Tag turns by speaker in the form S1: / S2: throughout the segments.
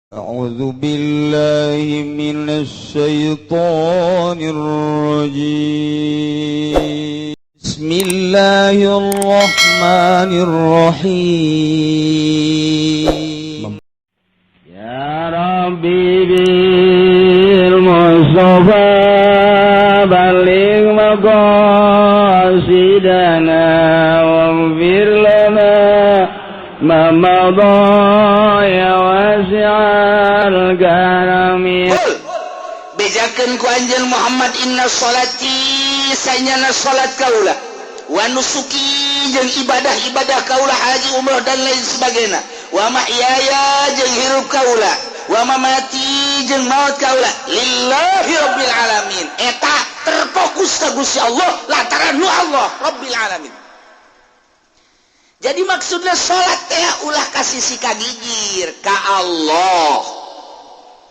S1: أعوذ بالله من الشيطان الرجيم. بسم الله الرحمن الرحيم.
S2: يا ربي بالمصطفى بلغ مقاصدنا واغفر لنا ما مضى يا واسع الكرم.
S3: Qul, bejakeun ku anjeun Muhammad, inna sholati, sanyana salat kaula, wa nusuki, jeung ibadah-ibadah kaula, haji, umroh, dan lain sebagainya, wa mahyaya, jeung hirup kaula, wa mamati, jeung maut kaula, lillahi rabbil alamin. Eta terfokus ka Gusti Allah lantaran nu Allah rabbil alamin. Jadi maksudnya salat teh ulah kasih si kagigir ka Allah,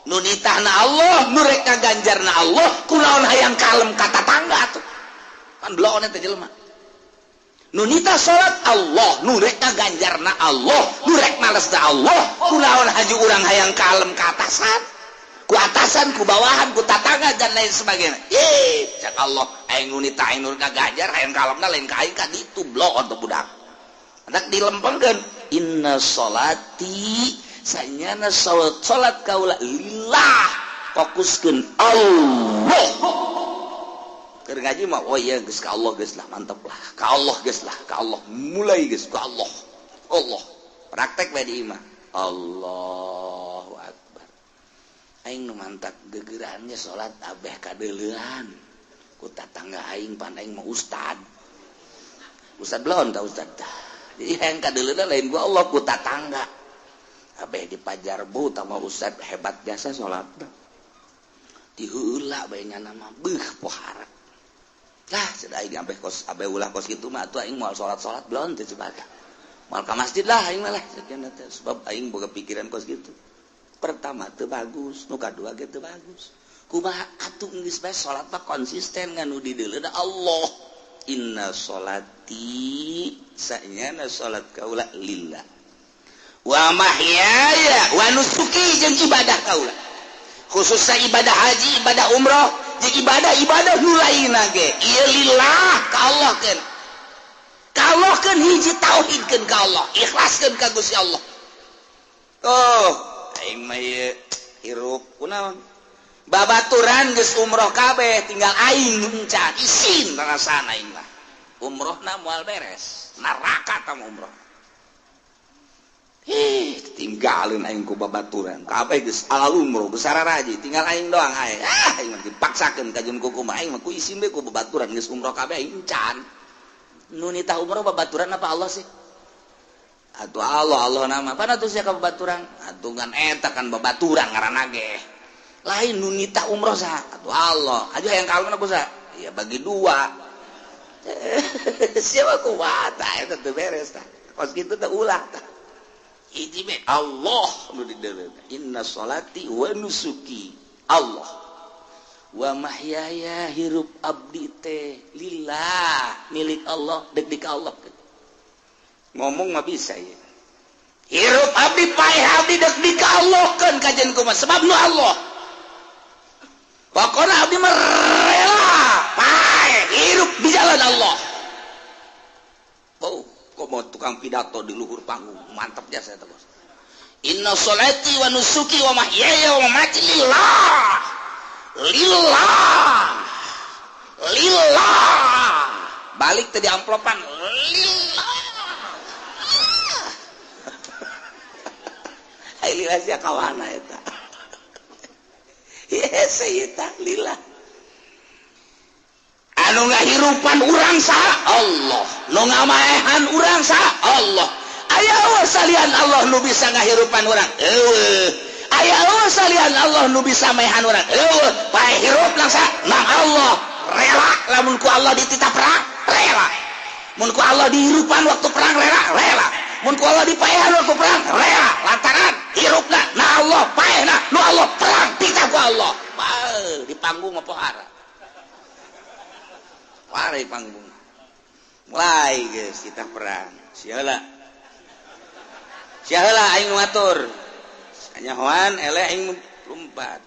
S3: nu nitahna Allah, nu rek ngaganjarna Allah. Kunaon hayang kalem ka tatangga tuh? Kan bloon eta jelema. Nu nitah salat Allah, nu rek ngaganjarna Allah, nu rek malesna Allah. Kunaon haji urang hayang kalem ka atasan, ku atasan, ku bawahan, ku tatangga, dan lain sebagainya? Ih, cak Allah, aing nu nitah, aing nu ngaganjar, hayang kalemna lain ka aing, ka ditu. Bloon tuh budak. Anak dilempengkeun, inna sholati, sanyana salat, salat kaula, lillah, fokuskeun Allah. Keur ngaji mah, oh iya, geus ka Allah, geus lah, mantep lah, ka Allah geus lah, ka Allah, mulai geus ka Allah. Allah praktek bae di imah. Allahu akbar, aing nu mantak gegerannya salat abeh kadeuleuan ku tatangga aing, pan aing mah ustad. Ustad belon ta ustad. Jadi yang kadeuleuan lain gua Allah, ku tatangga. Abeh dipajarbu tama ustad hebat jasa salat. Diheula bae nya nama beuh pohara. Lah, sudah aing abeh kos abeh ulah kos kitu mah atuh aing moal salat-salat belon teh coba. Moal ka masjid lah aing mah lah teh, sebab aing boga pikiran kos kitu. Pertama teu bagus, nu kadua ge teu bagus. Kumaha atuh, geus bae salat mah konsisten ngan nu dideuleuda Allah. Inna sholati, sanyana salat kaula, lillah wa mahyaya wa nusuki, jeung ibadah kaula, khususnya ibadah haji, ibadah umroh, jeung ibadah-ibadah nu lainna ge ieu lillah, ka Allah keun, ka Allah keun. Hiji, tauhidkeun ka Allah, ikhlaskeun ka Gusti Allah. Oh, aing mah ieu hirup kunaon, babaturan geus umroh kabeh, tinggal aing nu encan, isin rasana aing mah. Umrohna moal beres, neraka tam umroh. Ih, tinggalin aing ku babaturan kabeh geus alal umroh, geus sararaji, tinggal aing doang. Aing ah, aing mah dipaksakeun ka jeung kumaha, aing mah ku isin we ku babaturan geus umroh kabeh, aing encan. Nu nitah umroh babaturan apa Allah sih? Atuh Allah, Allah nama pana tuh sia ka babaturan atuh? Ngan eta kan babaturan ngaranna ge lain. Nu nitah umroh saha atuh? Allah. Aja yang kalem aku saha ya, bagi dua siapa kuat eta teu beres tah. Kos kitu teh ulah tah. Hiji be Allah nu dideuleu, inna sholati wa nusuki Allah, wa mahyaya, hirup abdi teh, lillah, milik Allah, dek di ka Allah. Ngomong mah bisa ya, hirup abdi, paeh abdi, dek di ka Allah kan kajian kumaha, sebab nu Allah. Pokoknya abdi mah rela paeh hirup di jalan Allah. Oh, kok mau tukang pidato di luhur panggung, mantap jasa eta bos. Inna sholati wa nusuki wa mahyaya wa mamati lillah, lillah, lillah. Balik tadi amplopan lillah. Ai lillah sia kawana eta? Yes, eta lillah. Anu ngahirupan urang saha? Allah. Nu ngamaehan urang saha? Allah. Aya eueuh salian Allah nu bisa ngahirupan urang? Eueuh. Aya eueuh salian Allah nu bisa maehan urang? Eueuh. Pae hirup nang saha? Nang Allah. Rela lamun ku Allah dititah perang, rela. Mun ku Allah dihirupan waktu perang, rela, rela. Mun ku Allah dipaehan waktu perang, rela, lantaran hirupna na Allah, paehna nu Allah, perang titah ku Allah. Bae di panggung mah pohara. Pare panggung. Mulai guys kita perang. Siala. Siala aing ngatur. Nyahoan eleh aing lompat.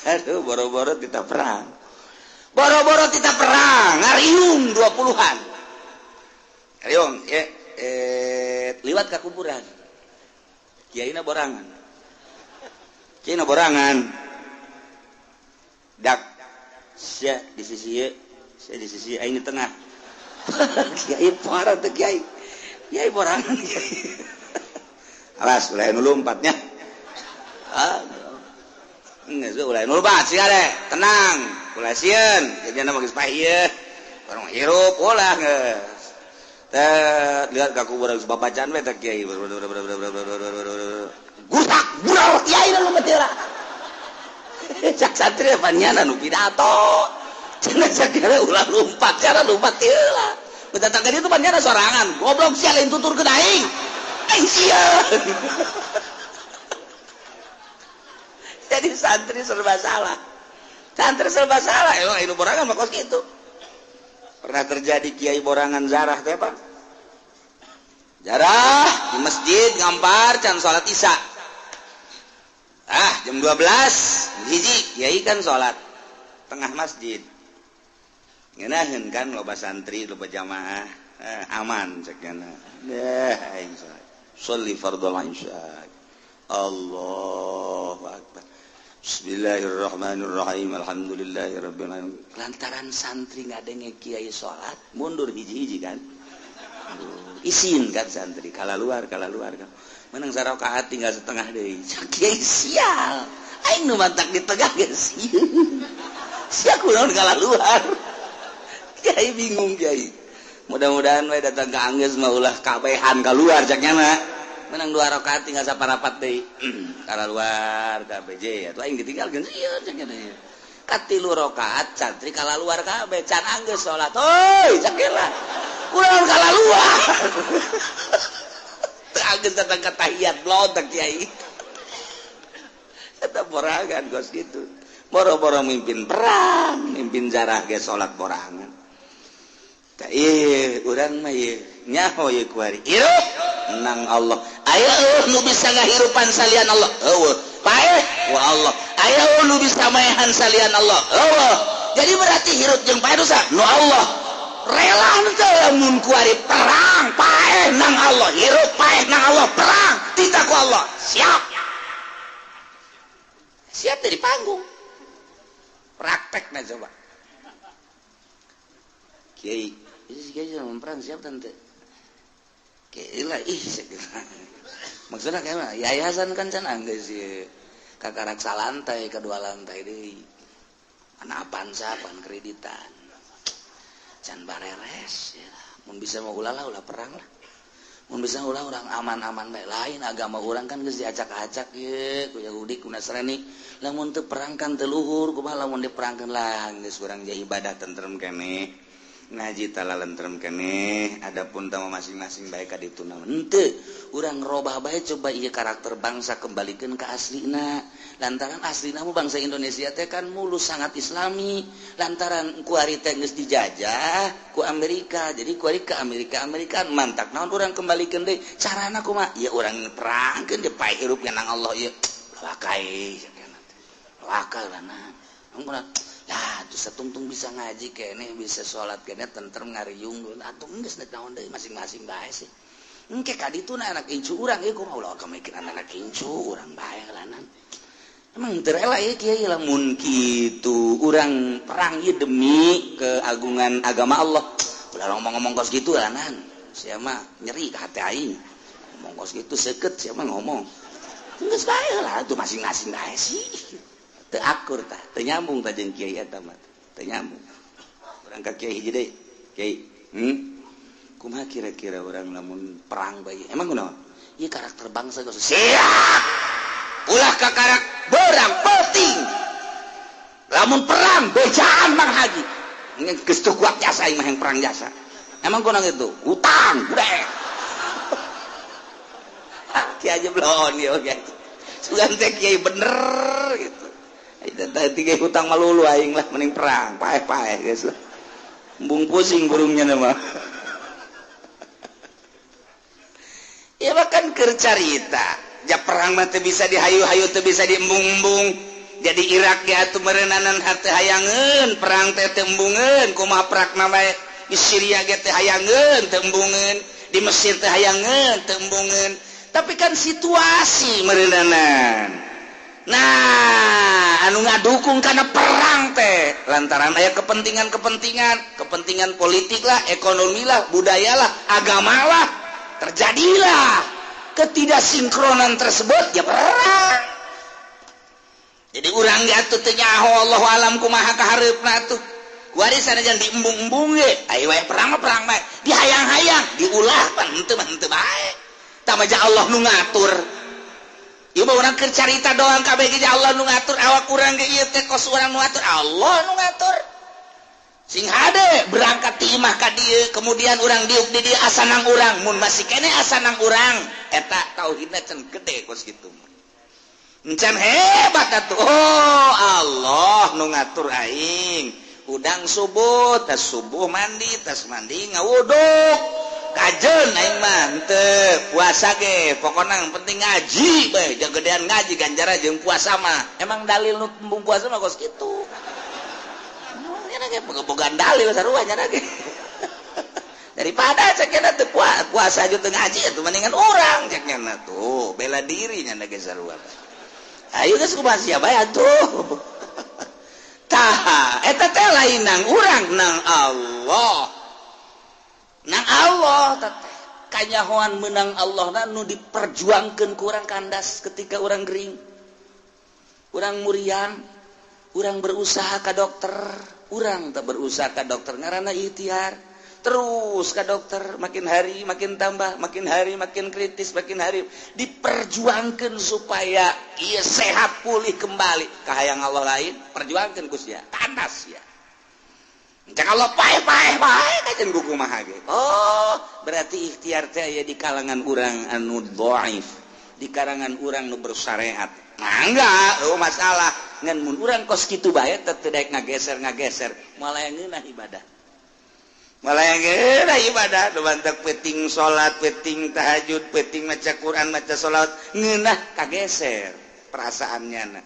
S3: Aduh, boro-boro kita perang. Boro-boro kita perang, ngariung 20-an. Ngariung, ya, liwat ke kuburan. Kiaina borangan. Kiaina borangan. Dak, sia di sisi ieu, sia di sisi aing di tengah. Kiai parah teh kiai. Kiai borangan kiai. Alas, ulah nu lompatnya. Ah. Geus ulah nu lompat sia deh, tenang. Ulah sieun, jadinya mah geus paeh ieu. Barang hirup ulah geus. Teh lihat ka kuburan geus babacan we teh kiai. Gusak bural kiai nu lompat heula. Cak santri panyana nu pidato. Cenah sagala ulah lompat, cara lompat heula. Datang ka ditu panyana sorangan. Goblok sia lain tuturkeun aing. Aing sieun. Jadi santri serba salah. Santri serba salah. Emang anu borangan mah kos kitu. Pernah terjadi kiai borangan zarah teh Pak. Jarah di masjid ngampar can salat Isya. Ah, jam 12 hiji kiai kan salat tengah masjid. Ngeunaheun kan loba santri, loba jamaah, aman cek nya. Deh aing salat. Sholli fardhol isya. Allahu akbar. Bismillahirrahmanirrahim. Alhamdulillahirabbil alamin. Lantaran santri ngadenge kiai salat, mundur hiji-hiji kan. Aduh, isin kan santri, kala luar kan. Menang sarakaat tinggal setengah deui. Kiai sial. Aing nu mantak di tengah geus sieun. Sia kunaon kala luar. Kiai bingung kiai. Mudah-mudahan we datang ka anggeus mah ulah kabehan kaluar cak nya mah. Menang 2 rakaat tinggal saparapat deui. Kala luar KBJ atuh aing ditinggalkeun sieun cak nya deui. Katilu rakaat santri kala luar kabeh can anggeus salat. Heuy cak lah. Kunaon kala luar. Teu anggeus datang ka tahiyat blontak kiai. Eta borangan gos kitu. Boro-boro mimpin perang, mimpin jarah ge salat borangan. Tah ieu urang mah ieu nyaho ieu kuari. Hirup nang Allah. Aya nu bisa ngahirupan salian Allah. Eueuh. Paeh wa Allah. Aya nu bisa maehan salian Allah. Eueuh. Jadi berarti hirup jeung paeh dosa nu Allah. Rela teu lamun kuari perang paeh nang Allah, hirup paeh nang Allah, perang titah ku Allah. Siap. Siap dari panggung. Praktekna coba. Kiai, kiai jangan perang siap tante. Kiai lah ih maksudnya kayak mana? Yayasan kan can anggeus sih. Kakarak salantai kedua lantai deui. Ana Avanza pan kreditan. Can bareres ya. Mun bisa mah ulah lah ulah perang lah. Mun bisa ulah urang aman-aman bae lain agama urang kan geus diacak-acak ye ku Yahudi ku Nasrani. Lamun teu perang kan teu luhur kumaha lamun diperangkeun lah geus urang jadi ibadah tentrem keneh. Ngaji tala lentrem keneh adapun tama masing-masing bae ka ditu naon henteu urang robah bae coba ieu karakter bangsa kembalikeun ka aslina lantaran aslina mah bangsa Indonesia teh kan mulus sangat islami lantaran kuari teh geus dijajah ku Amerika jadi kuari ke Amerika Amerika mantak naon urang kembalikeun deui carana kumaha ieu urang perangkeun deui pae hirup nang Allah ieu wakai wakal lana lah tuh satungtung bisa ngaji kene bisa sholat kene tentrem ngariung atuh geus naon deui masing-masing bae sih engke ka ditu na anak incu urang ieu kumaha ulah kamikiran anak incu urang bae lanan emang teu rela ieu kiai lamun kitu urang perang ieu demi keagungan agama Allah ulah ngomong-ngomong kos kitu lanan sia mah nyeri ka hati aing ngomong kos kitu seukeut sia mah ngomong geus bae lah atuh masing-masing bae sih teu akur tah teu nyambung tah jeung kiai eta mah teu nyambung urang ka kiai hiji deui kiai kumaha kira-kira urang lamun perang bae emang kunaon ieu karakter bangsa geus siap ulah ka karak berang penting lamun perang bejaan Mang Haji geus teu kuat jasa aing mah yang perang jasa emang kunaon itu utang budek kiai aja belon ieu kiai sugan teh kiai bener gitu tiga hutang malulu aing lah mending perang paeh-paeh geus lah embung pusing burungnya mah ya bahkan keur carita ja perang mah teu bisa dihayu-hayu teu bisa diembung-embung. Jadi Irak ge atuh meureunnanan hate hayangeun perang teh teu embungeun kumaha prakna bae. Di Syria ge teu hayangeun teu embungeun, di Mesir teu hayangeun teu embungeun. Tapi kan situasi meureunnanan. Nah, anu ngadukung karena perang teh lantaran aya kepentingan-kepentingan, kepentingan politik lah, ekonomi lah, budaya lah, agama lah, terjadilah ketidaksinkronan tersebut ya perang. Jadi urang ge atuh teu nyaho Allahu alam kumaha kahareupna atuh. Warisan aja diembung-embung ge, ayo wae perang mah perang bae, dihayang-hayang, diulah pan henteu mah henteu bae. Tah mah Allah nu ngatur. Ieu mah urang keur carita doang kabeh ge Allah nu ngatur awak urang ge ieu teh kos urang nu ngatur, Allah nu ngatur. Sing hade berangkat ti imah ka dieu, kemudian urang diuk di dieu asanang urang, mun masih keneh asanang urang, eta tauhidna can gede kos kitu. Encan hebat atuh. Oh, Allah nu ngatur aing. Udang subuh, tas subuh mandi, tas mandi ngawuduk. Kajen aing mah henteu puasa ge, pokona yang penting ngaji bae, jagedean ngaji ganjaran jeung puasa mah. Emang dalil nu embung puasa mah kos kitu. Nya ge bogaan dalil sarua nya ge. Daripada cek nya teu puasa aja teu ngaji atuh mendingan urang cek nya tuh bela diri nya ge sarua. Ayo geus kumaha sia bae atuh. Tah, eta teh lain nang urang nang Allah. Nang Allah teh kanyahoan menang Allah na nu diperjuangkeun ku urang kandas ketika urang gering. Urang muriang, urang berusaha ka dokter, urang teh berusaha ka dokter ngaranna ikhtiar. Terus ka dokter makin hari makin tambah, makin hari makin kritis, makin hari diperjuangkan supaya ia sehat pulih kembali. Kahayang Allah lain, perjuangkan ku sia, kandas ya. Cek Allah paeh paeh paeh kajen kumaha ge. Oh, berarti ikhtiar teh aya di kalangan urang anu dhaif, di kalangan urang nu bersyariat. Nah, enggak, oh masalah. Ngan mun urang kos kitu bae teh teu daek ngageser-ngageser, moal aya ngeunah ibadah. Malah yang ngeunah ibadah nu bantak peuting salat, peuting tahajud, peuting maca Quran, maca salat, ngeunah kageser perasaannya na.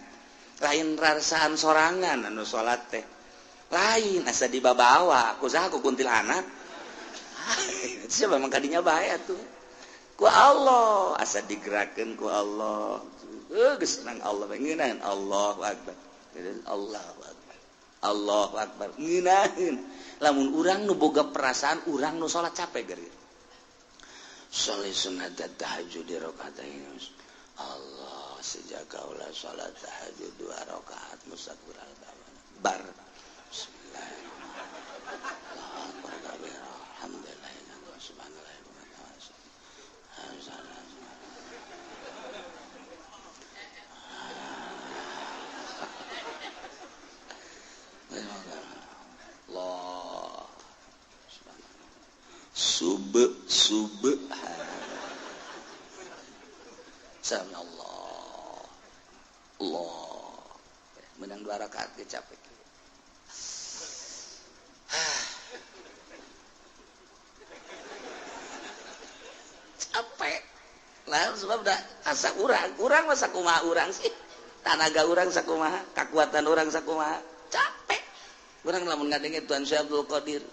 S3: Lain perasaan sorangan anu salat teh. Lain asa dibabawa, ku saha ku kuntilanak. Siapa memang kadinya bae atuh. Ku Allah asa digerakkeun ku Allah. Geus nang Allah ngeunaheun Allahu akbar. Allahu akbar. Allahu akbar. Ngeunaheun. Lamun urang nu boga perasaan urang nu salat capek geus. Sholli sunat tahajud di rakaatain. Allah sejak kaula salat tahajud 2 rakaat musafir bar. Bismillahirrahmanirrahim. Allahu akbar kabira. Alhamdulillah subhanallah. Allah sub sub sami Allah Allah menang 2 rakaat ge capek. Capek lah sebab dah asa urang urang mah sakumaha urang sih, tanaga urang sakumaha, kekuatan urang sakumaha, capek urang lamun ngadenge Tuan Syekh Abdul Qadir,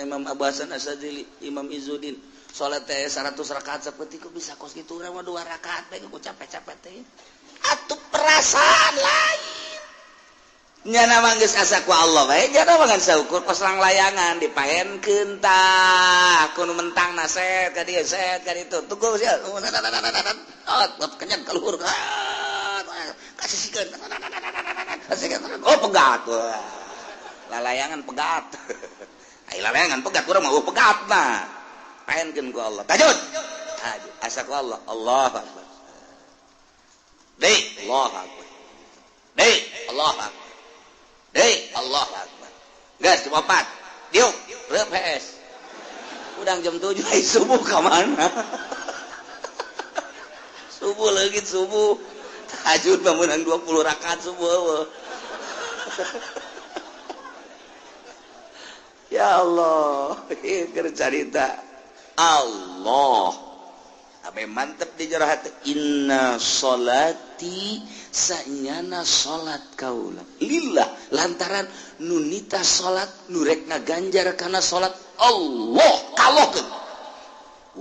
S3: Imam Abu Hasan Asy-Syadzili, Imam Izzuddin salat teh 100 rakaat saperti ku bisa kos kitu urang mah 2 rakaat bae ku capek-capek teh. Atuh perasaan lain nyana mah geus asa ku Allah bae, nyana mah ngan saukur kos layangan dipaenkeun tah ku nu mentangna set ka dieu set ka ditu tunggu sia oh kenyan ka luhur kasihkeun kasihkeun oh pegat lalayangan pegat. Ai lalayangan pegat urang mah pegat mah paenkeun ku Allah tajud tahajud asa ku Allah Allahu akbar deui Allahu akbar deui Allahu akbar deui Allahu akbar geus jam 4 diuk reup PS udang jam 7 ai subuh ka mana subuh leungit subuh tahajud mah meunang 20 rakaat subuh eueuh. Ya Allah, ieu keur carita Allah. Abe mantep di jero hati inna sholati sanyana salat kaula lillah lantaran nunita salat nu rek ngaganjar kana salat Allah kalohkeun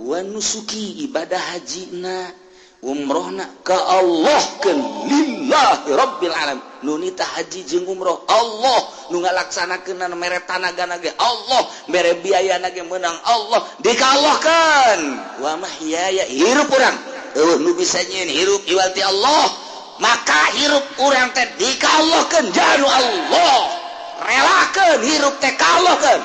S3: wa nusuki ibadah hajina umrohna ka Allah keun lillahi rabbil alamin nunita haji jeung umroh Allah nu ngalaksanakeun mere tanagana ge Allah mere biayana ge meunang Allah dikallahkeun wa mahyaya hirup urang eueuh nu bisa nyieun hirup iwal ti Allah maka hirup urang teh dikallahkeun janu Allah relakeun hirup teh kallahkeun.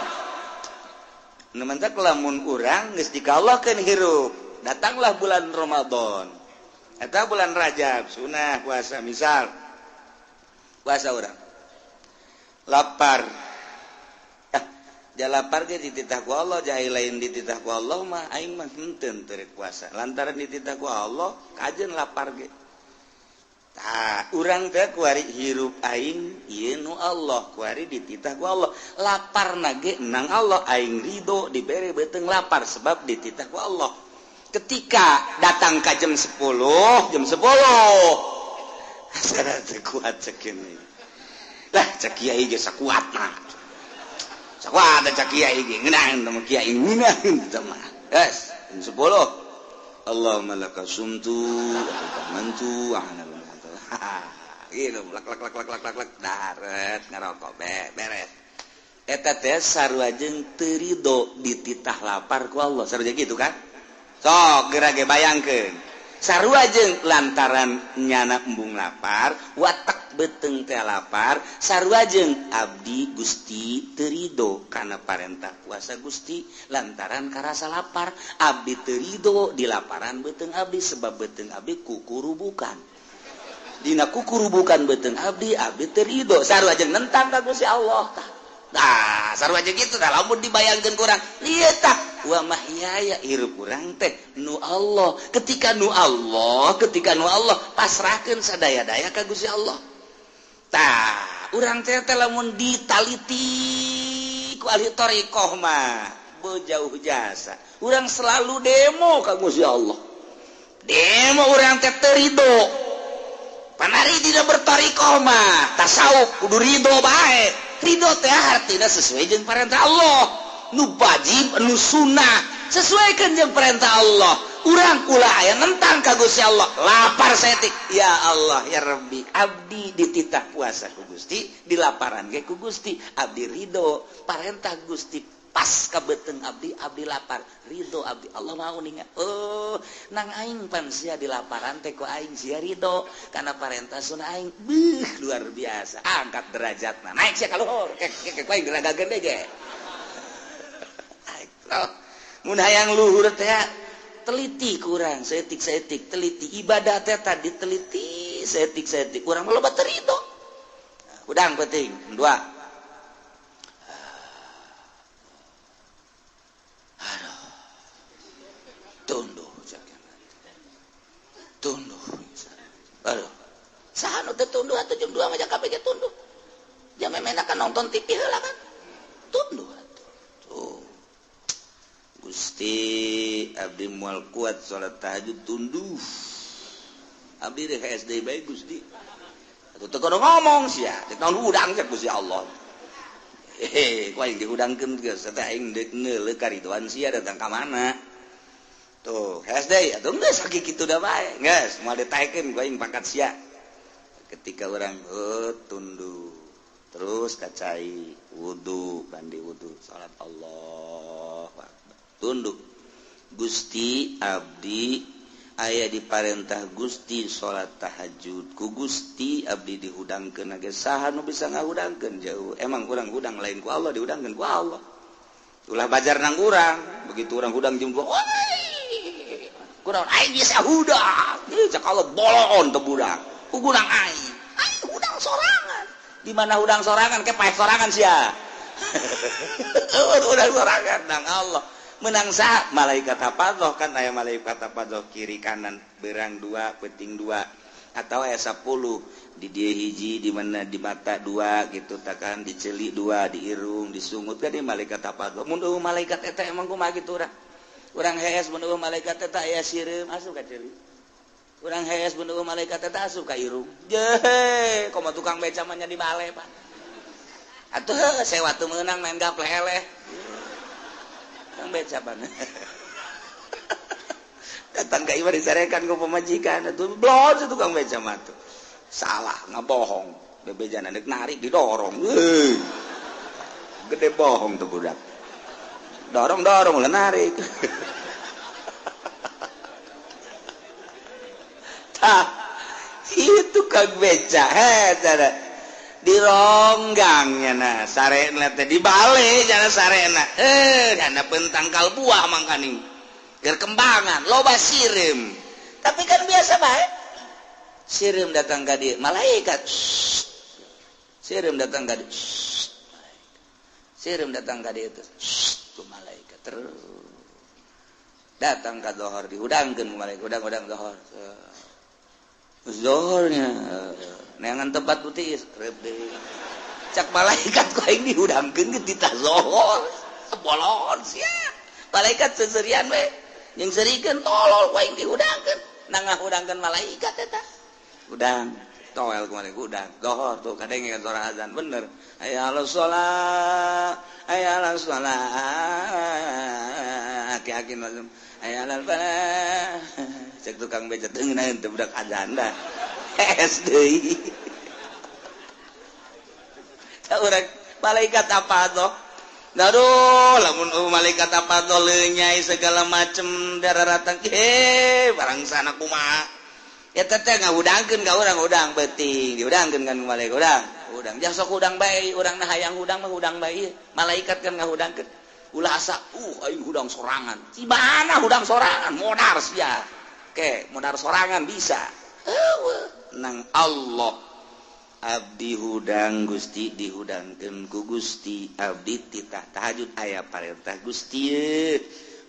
S3: Nu mantak lamun urang geus dikallahkeun hirup, datanglah bulan Ramadan atau bulan Rajab sunah puasa, misal puasa urang lapar, ah ja lapar ge dititah ku Allah, jai lain dititah ku Allah mah aing mah henteu teu puasa lantaran dititah ku Allah kajeun lapar ge. Tah urang teh kuari hirup aing ieu nu Allah, kuari dititah ku Allah, laparna ge nang Allah, aing ridho dibere beuteung lapar sebab dititah ku Allah. Ketika datang ke jam 10, jam 10 asa teu kuat cek ini lah, cek kiai ge sakuat mah, sakuat cek kiai ge ngeunah teh mah, kiai ngeunah teh mah. Yes, jam 10 Allahumma laka sumtu wa bika amantu wa ana gitu lak lak lak lak lak lak lak daret ngarokok beres. Eta teh sarua jeung teu rido dititah lapar ku Allah, sarua gitu kan. Sok geura ge bayangkeun sarua jeung lantaran nyana embung lapar, watak beuteung teh lapar, sarua jeung abdi Gusti teu rido kana parentah puasa Gusti lantaran karasa lapar, abdi teu rido di laparan beuteung abdi sebab beuteung abdi kukurubukan, dina kukurubukan beuteung abdi, abdi teu rido, sarua jeung nentang ka Gusti Allah tah. Nah, sarua jeung kitu tah lamun dibayangkeun kurang ieu tah wa mahyaya hirup urang teh nu Allah. Ketika nu Allah, ketika nu Allah, pasrahkeun sadaya-daya ka Gusti Allah. Tah urang teh teh lamun ditaliti ku ahli thariqah mah bejauh jasa urang selalu demo ka Gusti Allah, demo urang teh teu rido. Panari tidak berthariqah mah tasawuf kudu ridho bae. Ridho teh artinya sesuai jeung perintah Allah, nu wajib nu sunnah sesuaikan jeung perintah Allah. Urang ulah aya nentang ka Gusti Allah. Lapar saeutik, ya Allah ya Rabbi, abdi dititah puasa ku Gusti, dilaparan ge ku Gusti, abdi ridho parentah Gusti pas ka beuteung abdi, abdi lapar ridho abdi. Allah mau ninga, oh nang aing pan sia dilaparan teh ku aing sia ridho karena parentah sunah aing. Beuh, luar biasa, angkat derajatna, naik sia ka luhur kek kek ku aing geragageun deui ge. Mun hayang luhur teh teliti kurang saeutik-saeutik, teliti ibadah teh tadi, teliti saeutik-saeutik, urang mah loba teu ridho. Udang penting dua. Aduh, tunduh, tunduh. Aduh, saha nu teu tunduh atuh? Jam 2 mah kabeh ge tunduh, jam memena kan nonton TV heula kan tunduh atuh. Tuh Gusti, abdi moal kuat salat tahajud, tunduh abdi deh SD bae Gusti. Atuh teu kudu ngomong sia, cek naon hudang cek Gusti Allah. Hehe, ku aing dihudangkeun geus teh aing deuk neuleuh karidoan sia datang ka mana. Tuh, SD atuh geus sakitu da bae. Geus moal ditaekeun ku aing pangkat sia. Ketika orang oh, tunduh terus kacai wudu, mandi wudu, salat, Allah tunduk Gusti, abdi aya diparentah Gusti salat tahajud ku Gusti, abdi dihudangkeun ge saha nu bisa ngahudangkeun jauh. Emang urang hudang lain ku Allah, dihudangkeun ku Allah. Ulah bajar nang urang, begitu urang hudang jam 2, kurang aing bisa hudang. Ih, cek Allah bolon teu budak ku hudang aing, aing hudang sorangan. Di mana hudang sorangan ke paeh sorangan sia. Hudang sorangan nang Allah menang sah malaikat hafazoh kan aya malaikat hafazoh kiri kanan, berang dua peting dua atau aya 10 di dia hiji, di mana di mata dua gitu takan, diceli dua, di irung, disungut kan di malaikat hafazoh. Mun eueuh malaikat eta emang kumaha kitu urang? Urang hees mun eueuh malaikat teh aya sireum asup ka ceuli. Urang hees mun eueuh malaikat teh asup ka irung. Jehe, komo tukang beca mah nya di bale pan. Atuh sewa teu meunang main gaple eleh. Tukang beca pan. Datang ka imah disarekan ku pamajikan atuh blon tukang beca mah tuh. Salah ngabohong, bebejana deuk narik didorong. Heuh. Gede bohong tuh budak. Dorong-dorong ulah narik. Tah, itu kang beca heh dironggangnya nah sarena teh dibalik jana sarena jana pentangkal buah mangkaning gerkembangan loba sireum tapi kan biasa bae sireum datang ka dieu malaikat sireum datang ka dieu sireum datang ka dieu ku malaikat terus datang ka dohor dihudangkeun ku malaikat hudang-hudang dohor zohornya neangan tempat putih rep deui cak malaikat ku aing dihudangkeun ge titah zohor bolon sia malaikat seserian we jeung serikeun tolol ku aing dihudangkeun nangahudangkeun malaikat eta hudang toel ku malaikat hudang zohor tuh kadenge kan suara azan bener hayya 'alas shalah hayya 'alas shalah aki-aki langsung hayya 'alal falah cek tukang beca teu ngeunaheun teh budak azan dah hees deui tah urang malaikat apa tuh aduh lamun malaikat apa tuh lenyai segala macem darah-ratang barang sana kumaha eta teh ngahudangkeun ka urang hudang beuting dihudangkeun kan malaikat hudang hudang jang sok hudang bae urang na hayang hudang mah hudang bae malaikat kan ngahudangkeun ulah asa aing hudang sorangan cibana hudang sorangan modar sia ke modar sorangan bisa eueuh nang Allah abdi hudang Gusti dihudangkeun ku Gusti abdi titah tahajud aya parentah Gusti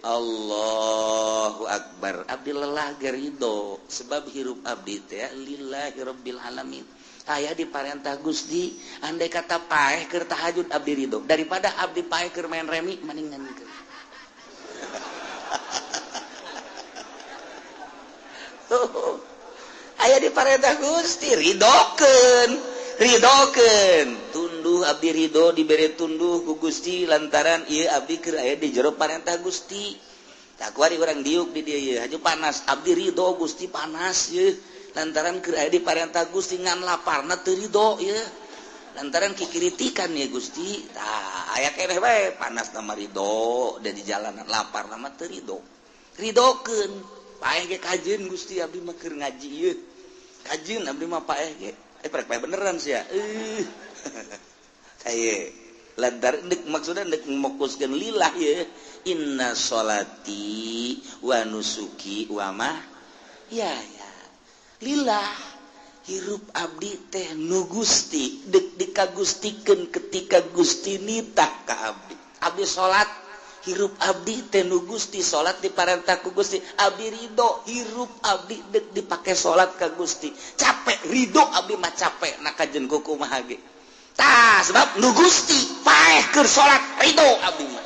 S3: Allahu Akbar abdi lelah gerido sebab hirup abdi teh lillahi rabbil alamin aya diparentah Gusti andai kata paeh keur tahajud abdi ridho daripada abdi paeh keur main remi mendingan keur aya diparentah Gusti ridokeun ridokeun tunduh abdi ridho dibere tunduh ku Gusti lantaran ieu abdi keur aya di jero parentah Gusti tak kuari urang diuk di dieu ieu haju panas abdi ridho Gusti panas ieu lantaran keur aya di parentah Gusti ngan laparna teu ridho ieu lantaran kikiritikan ya Gusti tah aya keneh bae panas na ridho da di jalanan laparna mah teu ridho ridokeun paeh ge kajeun Gusti abdi mah keur ngaji ieu kajeun abdi mah paeh ge prek paeh beneran sia saye lantaran deuk maksudna deuk mokuskeun lillah ieu inna sholati wa nusuki wa ma ya ya lillah hirup abdi teh nu Gusti deuk dikagustikeun ketika Gusti nitah ka abdi abdi salat hirup abdi teh nu Gusti salat diparentah ku Gusti abdi ridho hirup abdi deuk dipake salat ka Gusti capek ridho abdi mah capek na kajeun kumaha ge tah sebab nu Gusti paeh keur salat ridho abdi mah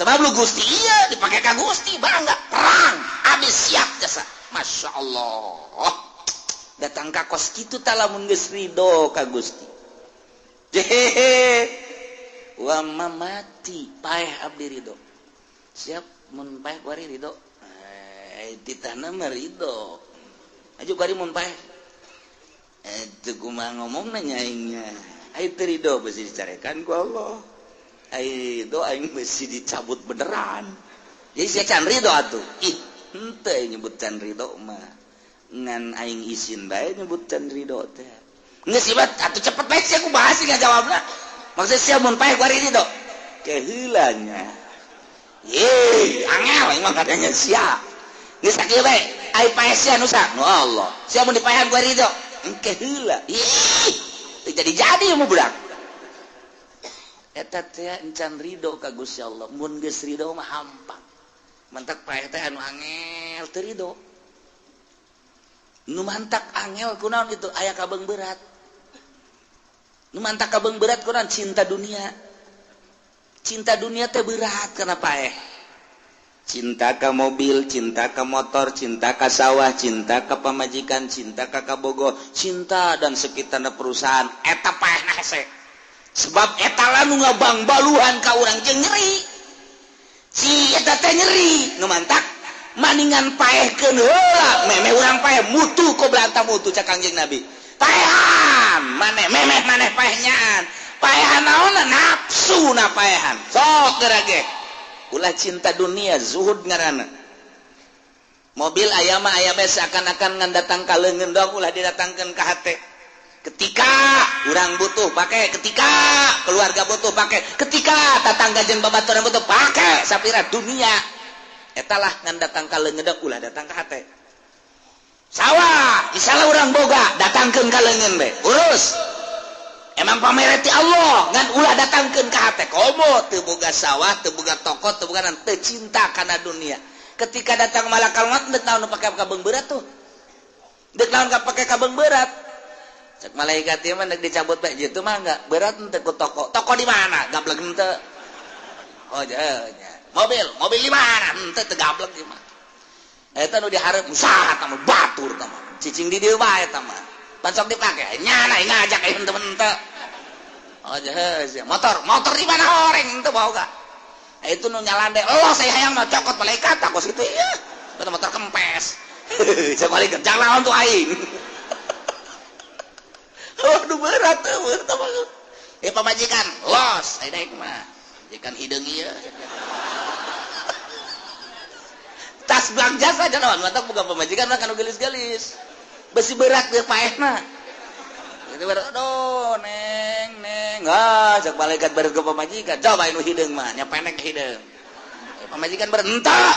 S3: sebab nu Gusti ieu dipake ka Gusti bangga perang abdi siap jasa Masya Allah datang ka kos kitu tah lamun geus ridho ka Gusti jehehe wa mamati paeh abdi ridho siap mun paeh kuari ridho ditahna mah ridho aju kuari mun paeh teu kumaha ngomongna nya aingnya ai teu ridho beusi dicarekan ku Allah ai ridho aing beusi dicabut beneran jadi sia can ridho atuh ih henteu nyebut can ridho mah ngan aing isin bae nyebut can ridho teh geus ieu atuh cepet bae sia kumaha sih ngajawabna maksud sia mun paeh kuari ridho keheula nya ye angel aing mah kadangnya sia geus sakieu bae ai paeh sia nu sa nu Allah sia mun dipaehan kuari ridho engke heula ih teu jadi-jadi mu budak eta teh encan ridho ka Gusti Allah mun geus ridho mah hampang mantak paeh teh anu angel teu ridho nu mantak angel kunaon itu aya kabeung berat nu mantak kabeung berat kunaon cinta dunia teh berat kana paeh Cinta ka mobil, cinta ka motor, cinta ka sawah, cinta ka pamajikan, cinta ka kabogo, cinta dan sekitarna perusahaan. Eta paehna hese. Sebab eta lah nu ngabangbaluhan ka urang jeung nyeri. Si eta teh nyeri, nu mantak maningan paehkeun heula, memeh urang paeh mutu qobla an tamutu cak Kangjeng Nabi. Paehan, maneh memeh maneh paehnyaan. Paehan naonna nafsu na paehan. Sok geura ge. Ulah cinta dunia, zuhud ngaranna. Mobil aya mah aya bae seakan-akan ngan datang ka leungeun doang, ulah didatangkeun ka hate. Ketika urang butuh pakai, ketika keluarga butuh pakai, ketika tatangga jeung babaturan butuh pakai, sapira dunia. Eta lah ngan datang ka leungeun doang, ulah datang ka hate. Sawah, misalnya urang boga, datangkeun ka leungeun bae, urus. Emang pamereti Allah ngan ulah datangkeun ka hate. Komo teu boga sawah, teu boga toko, teu boga teu cinta kana dunia. Ketika datang malakal maut deuk naon pake kabeung berat tuh. Deuk naon pake kabeung berat. Cek malaikat ieu mah deuk dicabut bae jitu mah enggak berat henteu ku toko. Toko di mana? Gablek henteu. Oh nya. Mobil, mobil di mana? Henteu teu gablek ieu mah. Eta nu dihareup usaha tah mah batur tah mah. Cicing di dieu bae tah mah. Pan sok dipake nyana ngajak ieu henteu henteu. Oh jehes, motor, motor di mana horeng henteu boga. Itu nu nyalande, oh saya hayang mah cokot malaikat kos kitu ieu. Eta motor kempes. Cek malaikat jangan lawan tuh aing. Waduh berat tuh, berat mah. Eh pamajikan, los, aya daek mah. Majikan hideung ieu. Tas belang jasa naon, mantap buka pamajikan mah kanu geulis-geulis. Besi berat teu paehna. Itu berat, aduh, neng, neng. Ah, cek malaikat berat ke pamajikan. Coba nu hideung mah, nya pendek hideung. Eh, pamajikan berentak.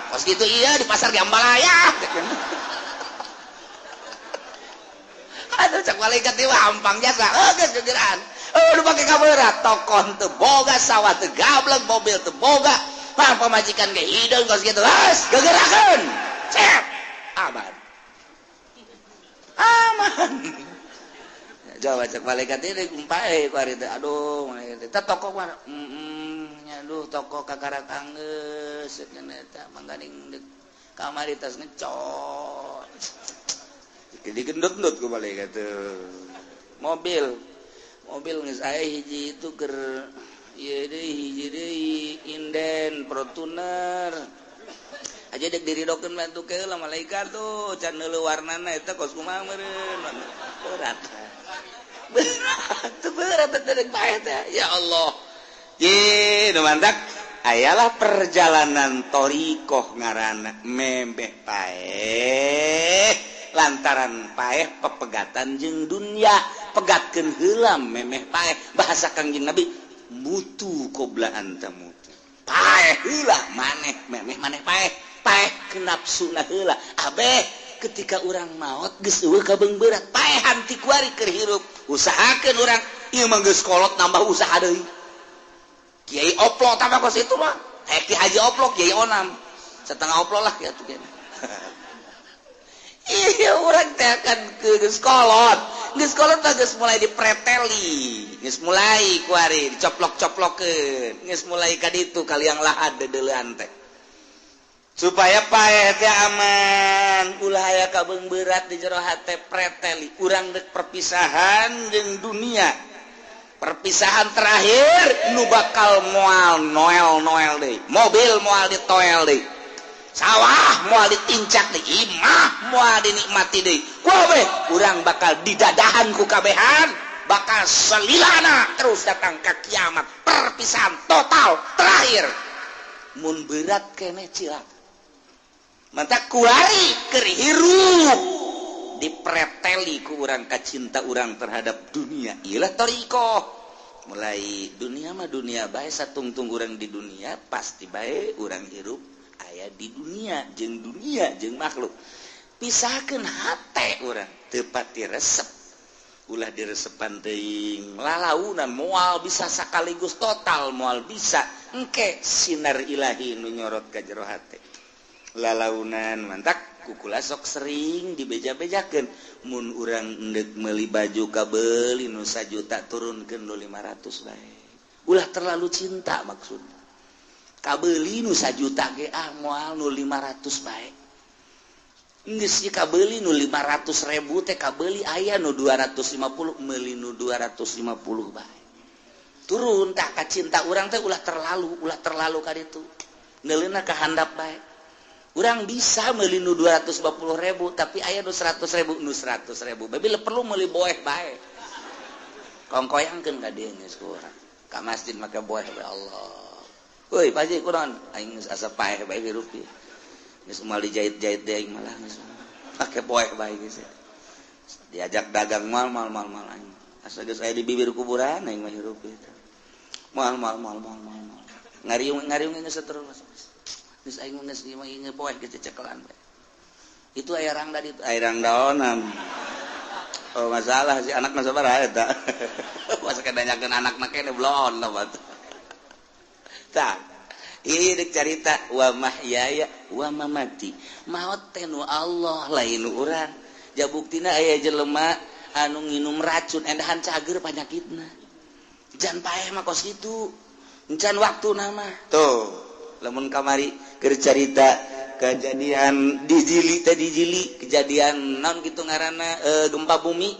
S3: Kos gitu iya di pasar Jambalaya. Aduh, cek malaikat ieu hampang jasa. Oh, geus gegeran. Oh, nu pake kaberat, tokon teu boga, sawah teu gablek, mobil teu boga. Pang pamajikan ge hideung kos kitu. Geus gegerakeun. Cep. Aman. Aman. Jawa cek malaikat ini kumpae ku ari teh. Aduh, malaikat teh toko mana? Heeh, aduh toko kakarak anggeus cenah eta mangganing deuk kamari tas ngecot. Digendut-gendut ku malaikat teh. Mobil. Mobil geus aya hiji itu keur ieu deui hiji deui inden Fortuner. Aja dek diridokeun bantu ke lah malaikat tuh can neuleuh warnana eta kos kumaha meureun. Berat. Berat, berat teh paeh teh. Ya Allah. Ye, nu mantak ayalah perjalanan thoriqoh ngaranna memeh paeh lantaran paeh pepegatan jeung dunya, pegatkeun heula memeh paeh. Bahasa Kangjeng Nabi mutu qobla an tamutu. Paeh heula maneh memeh maneh paeh. Paeh kenapsuna heula. Abeh ketika urang maot geus eueuh kabeung berat, paehan ti kuari keur hirup. Usahakeun urang ieu mah geus kolot nambah usaha deui. Kiai oplo tambah kos itu mah. Ki Haji oplo, Kiai Onam. Setengah oplo lah ya tuh. Iya urang teh akan geus kolot. Geus kolot mah geus mulai dipreteli, geus mulai kuari dicoplok-coplokeun, geus mulai ka ditu kaliang lahat deudeulean teh. Supaya paeh teh aman, ulah aya kabeung berat di jero hate preteli. Urang deuk perpisahan jeung dunia. Perpisahan terakhir nu bakal moal noel-noel deui. Mobil moal ditoel deui. Sawah moal ditincak deui, imah moal dinikmati deui. Kabeh urang bakal didadahan ku kabehan, bakal selilana terus datang ka kiamat. Perpisahan total terakhir. Mun berat keneh cilaka. Mantap kuari keur hirup dipreteli ku urang kacinta urang terhadap dunia. Iyalah thoriqoh. Mulai dunia mah dunia bae satungtung urang di dunia pasti bae urang hirup aya di dunia jeung makhluk. Pisahkeun hate urang teu pati resep. Ulah diresepan teuing lalaunan moal bisa sakaligus total moal bisa. Engke sinar ilahi nu nyorot ka jero hate. Lalaunan mantak kukula sok sering dibeja-bejakeun mun urang endek meuli baju kabeuli nu sajuta turunkeun nu 500 bae. Ulah terlalu cinta maksudna. Kabeuli nu 1 juta ge, ah, moal, nu 500 bae. Geus kabeuli nu 500 ribu teh, kabeuli aya nu 250, meuli nu 250 bae. Turun tak ka cinta urang teh, ulah terlalu, ulah terlalu ka ditu. Neuleuna ka handap bae. Urang bisa meuli nu 250 ribu, tapi aya nu 100 ribu, nu 100 ribu. Bae perlu meuli boeh bae. Kongkoyangkeun ka dieu geus ku urang. Ka masjid make boeh bae. Allah. Woi, Pak Haji, kunaon? Aing geus asa paeh bae hirup ieu. Geus moal dijahit-jahit deui aing malah geus. Pake boeh bae geus. Diajak dagang, mal mal mal mal aing. Asa geus aya di bibir kuburan aing mah hirup ieu. Mal mal mal mal mal. Ngariung ngariung geus terus. Geus aing geus ieu mah boeh geus cecekelan bae. Itu aya rangda ditu, aya rangdaonan. Oh, masalah si anak mah sabaraha eta. Masa kedanyakeun anak mah kene belon lah. Tah, ini dek carita wa mahyaya wa mamati. Maot teh nu Allah, lain nu urang. Ja buktina aya jelema anu nginum racun endahan cager panyakitna. Jan paeh mah kos kitu. Encan waktu nama. Tuh, lamun kamari keur carita kejadian di Jili teh, di Jili kejadian naon gitu ngaranna, gempa bumi.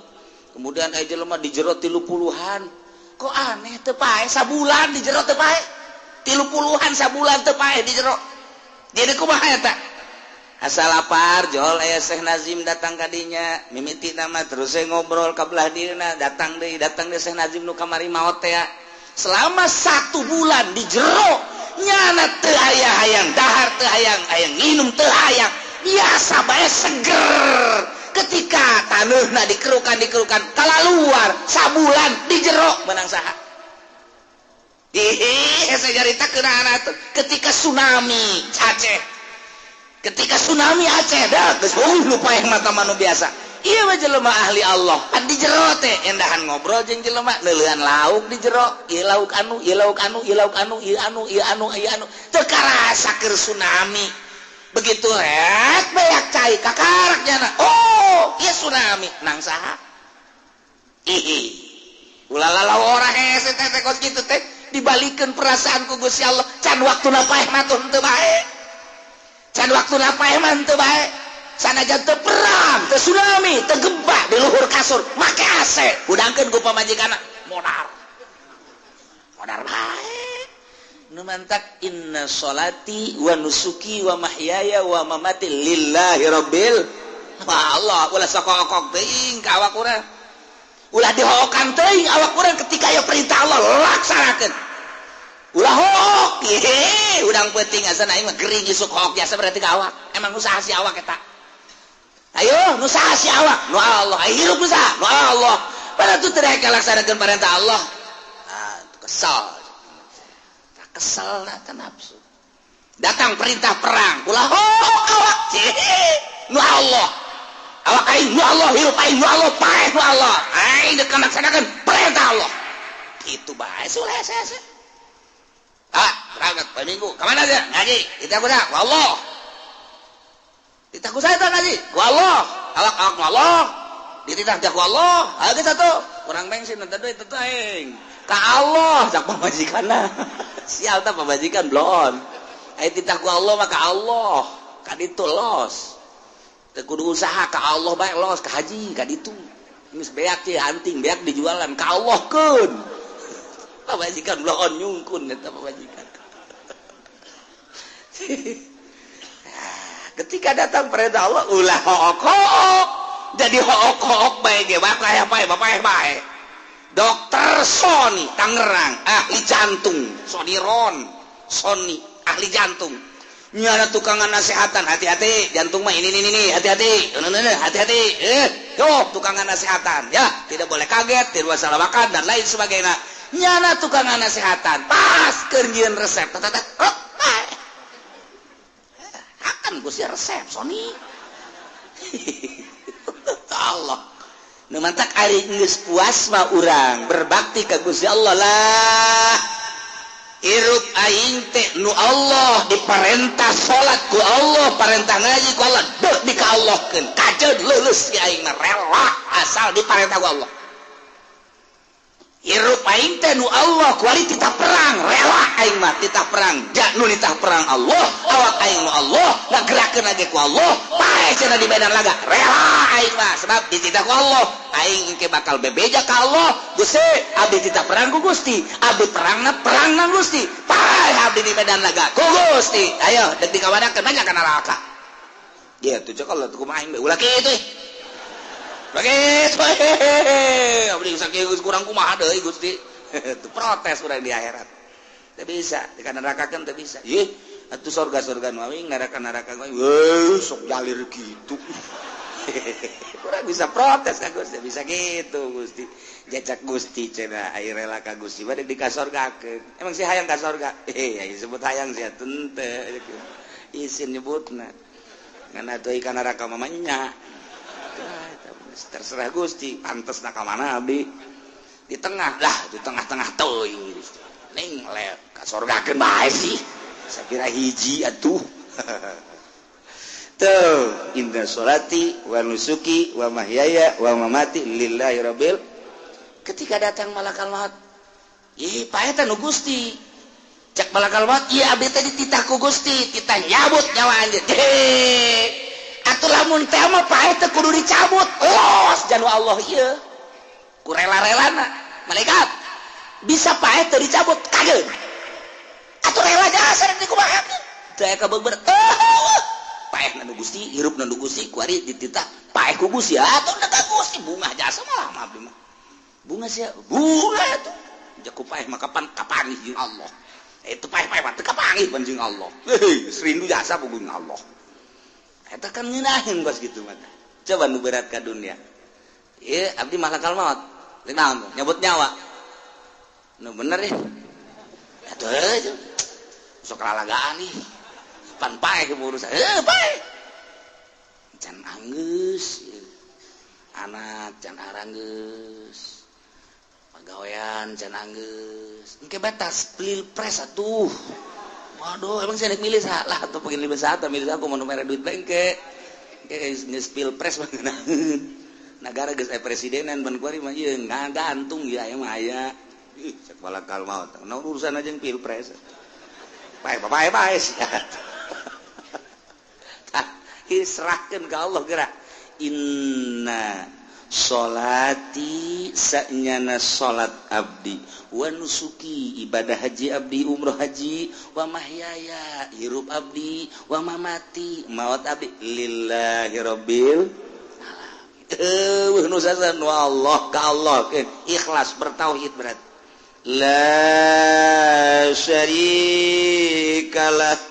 S3: Kemudian aya jelema di jero 30-an. Kok aneh, teu paeh sabulan di jero, teu paeh. 30-an sabulan teu paeh di jero. Jadi kumaha eta? Asal lapar jol aya Syekh Nazim datang kadinya mimiti nama, terus saya ngobrol ka belah dieuna, datang deui, datang deui Syekh Nazim nu kamari maot teh. Selama satu bulan di jero nyana teu aya hayang dahar, teu hayang hayang minum, teu hayang, biasa bae, seger. Ketika taneuhna dikerukan dikerukan kalaluar sabulan di jero, menang saha? Ih, saya cerita tuh ketika tsunami Aceh, ketika tsunami Aceh dah geus lupa yang mata manu biasa. Iya mah jelema ahli Allah pan di jero teh endahan ngobrol jeung jelema, neuleuan lauk di jero, ieu lauk anu, ieu lauk anu, ieu lauk anu, ieu anu, ieu anu, ieu anu, teu karasa keur tsunami. Begitu rek beak cai kakarak nyana, oh, ieu tsunami, nang saha? Ih, ulah lalawora hese teh teh kos kitu teh. Dibalikan perasaan ku Gusti Allah, can waktuna paeh mah tuh henteu bae, can waktuna paeh mah henteu bae. Sanajan teu perang, teu tsunami, teu gempa, di luhur kasur make AC, hudangkeun ku pamajikanna, modar modar bae. Nu mantak inna sholati wa nusuki wa mahyaya wa mamati lillahi rabbil. Wah Allah, ulah sokok-okok teuing ka awak urang, ulah dihokan teuing awak urang. Ketika aya perintah Allah, laksanakeun, ulah hook. Ye udang penting asa aing mah gering isuk hook biasa, berarti ka awak. Emang usaha si awak eta? Ayo, nu saha si awak? Nu Allah. Ayo, hirup nu saha? Nu Allah. Pada tuh tidak laksanakeun perintah Allah. Ah, kesal. Tak kesal na nafsu. Datang perintah perang, ulah hook awak. Nu Allah. Awak aing nu Allah, hirup aing nu Allah, paeh nu Allah. Aing dek laksanakeun perintah Allah. Itu bae sulah saya. Ah, berangkat poe Minggu. Kemana aja? Ngaji. Kita kuda, ku Allah. Dititah ku saya ngaji. Ku Allah. Awak awak ku Allah. Dititah ku Allah. Ah, geus atuh. Kurang bensin teh duit teh aing. Ka Allah cak pamajikanna. Sial tah pamajikan bloon. Aya titah ku Allah mah ka Allah. Ka ditu los. Teu kudu usaha, ka Allah bae los ka haji ka ditu. Geus beak cih anting beak dijualan, ka Allah keun. Pamajikan bloon, nyungkun eta pamajikan. Ketika datang perintah Allah, ulah hook-hook. Jadi hook-hook bae ge bapak bae, bapak bae. Dokter Sony Tangerang, ahli jantung, Sony Ron, Sony ahli jantung. Nyana tukangan nasehatan, hati-hati jantung mah ini ini, hati-hati, hati-hati. Eh, yo tukangan nasehatan ya, tidak boleh kaget, tidak boleh salah makan dan lain sebagainya. Nyana tukangan nasehatan, pas keur resep, tet oh, akan gue sih resep Sony. Allah. Nu mantak ari geus puas mah urang berbakti ka Gusti Allah lah. Hirup aing teh nu Allah, diperintah salat ku Allah, perintah ngaji ku Allah, dek di ka Allahkeun, kajeun leuleus si aing mah rela asal diperintah ku Allah. Hirup aing teh nu Allah kuari titah perang, rela aing mah titah perang. Ja nu nitah perang Allah, awak aing nu Allah, ngagerakeun lagi ku Allah, paeh cenah di medan laga. Rela aing mah sebab dititah ku Allah. Aing engke bakal bebeja ka Allah. Gusti, abdi titah perang ku Gusti. Abdi perangna perang na Gusti. Paeh abdi di medan laga ku Gusti. Ayo deuk dikawadakeun banyak ka neraka. Gitu cek Allah tuh, kumaha aing bae ulah kitu. Begitu, abdi sakieu kurang kumaha deui Gusti. Itu protes urang di akhirat. Teu bisa, di neraka kan teu bisa. Ih, atuh sorga-sorga nu aing, neraka-neraka nu aing, weuh sok jalir gitu. Urang bisa protes ka Gusti, bisa gitu Gusti. Jacak Gusti cenah aya rela ka Gusti bade dikasorgakeun. Emang si hayang ka sorga? Eh, aya sebut hayang sia teu isin nyebutna. Ngan atuh ka neraka mah nya. Terserah Gusti, pantes na ka mana abdi? Di tengah lah, di tengah-tengah teuing Gusti. Ning le kasorgakeun bae sih. Sapira hiji atuh. Tuh, inna sholati wa nusuki wa mahyaya wa mamati lillahi rabbil. Ketika datang malakal maut, ih paeh nu Gusti. Cek malakal maut, ieu abdi teh dititah ku Gusti, titah nyabut nyawa anjeun. Atuh lamun teh mah paeh teh kudu dicabut. Los janu Allah ieu. Ku rela-relana malaikat bisa paeh teu dicabut kagak. Atuh rela jasa rek dikumahakeun. Teu aya kabeber. Paeh nu Gusti, hirup nu Gusti, kuari dititah paeh ku Gusti. Atuh ka Gusti bungah jasa malah mah abdi mah. Bunga sia, bunga atuh. Jaku paeh mah kapan kapanggih jeung Allah. Itu paeh-paeh mah teu kapanggih pan jeung Allah. Heuh, rindu jasa puguh Allah. Eta kan ngeunaheun kos kitu mah. Coba nu berat ka dunia. Ieu abdi malakal maut. Rek naon tuh? Nyabut nyawa. Nu bener ya. Atuh heuh. Sok lalagaan ih. Pan paeh urusan. Heuh, paeh. Can anggeus. Anak can aranggeus. Pagawean can anggeus. Engke batas pilpres atuh. Waduh, emang saya milih salah atau pengen milih satu, milih aku mau mere duit engke. Engke geus pilpres mah ngeunaheun. Nagara geus aya presidenan ban kuari mah ieu ngagantung ya aya mah aya. Ih, cek malakal maut. Naon urusan aja yang pilpres. Paeh paeh paeh sia. Tah, serahkeun ka Allah geura. Inna sholati, sanyana salat abdi, wa nusuki, ibadah haji abdi, umroh haji, wa mahyaya, hirup abdi, wa mamati, maut abdi, lillahi rabbil alamin. Nu Allah ka Allah ikhlas, bertauhid, berat la syarikalah.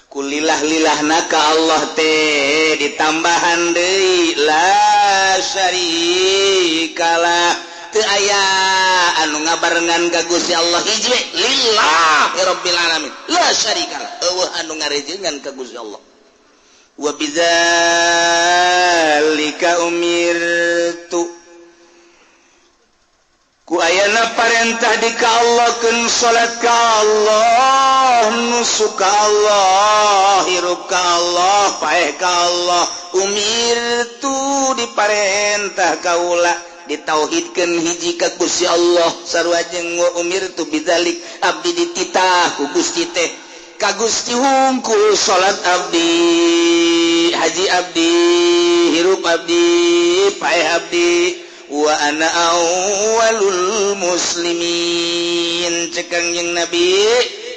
S3: Kulillah lillah ka Allah teh ditambahan deui la syarikalah, teu aya anu ngabarengan ka Gusti Allah, hiji we, lillahi rabbil alamin la syarikalah, euweuh anu ngarejengan ka Gusti Allah. Wa bidzalika umirtu, ku ayana parentah di ka Allah keun salat ka Allah, nusuk ka Allah, hirup ka Allah, paeh ka Allah. Umirtu, diparentah kaula ditauhidkeun hiji ka Gusti Allah. Sarua jeung wa umirtu bidzalik, abdi dititah ku Gusti teh, ka Gusti hungkul salat abdi, haji abdi, hirup abdi, paeh abdi, wa ana awwalul muslimin. Cek Kangjeng Nabi,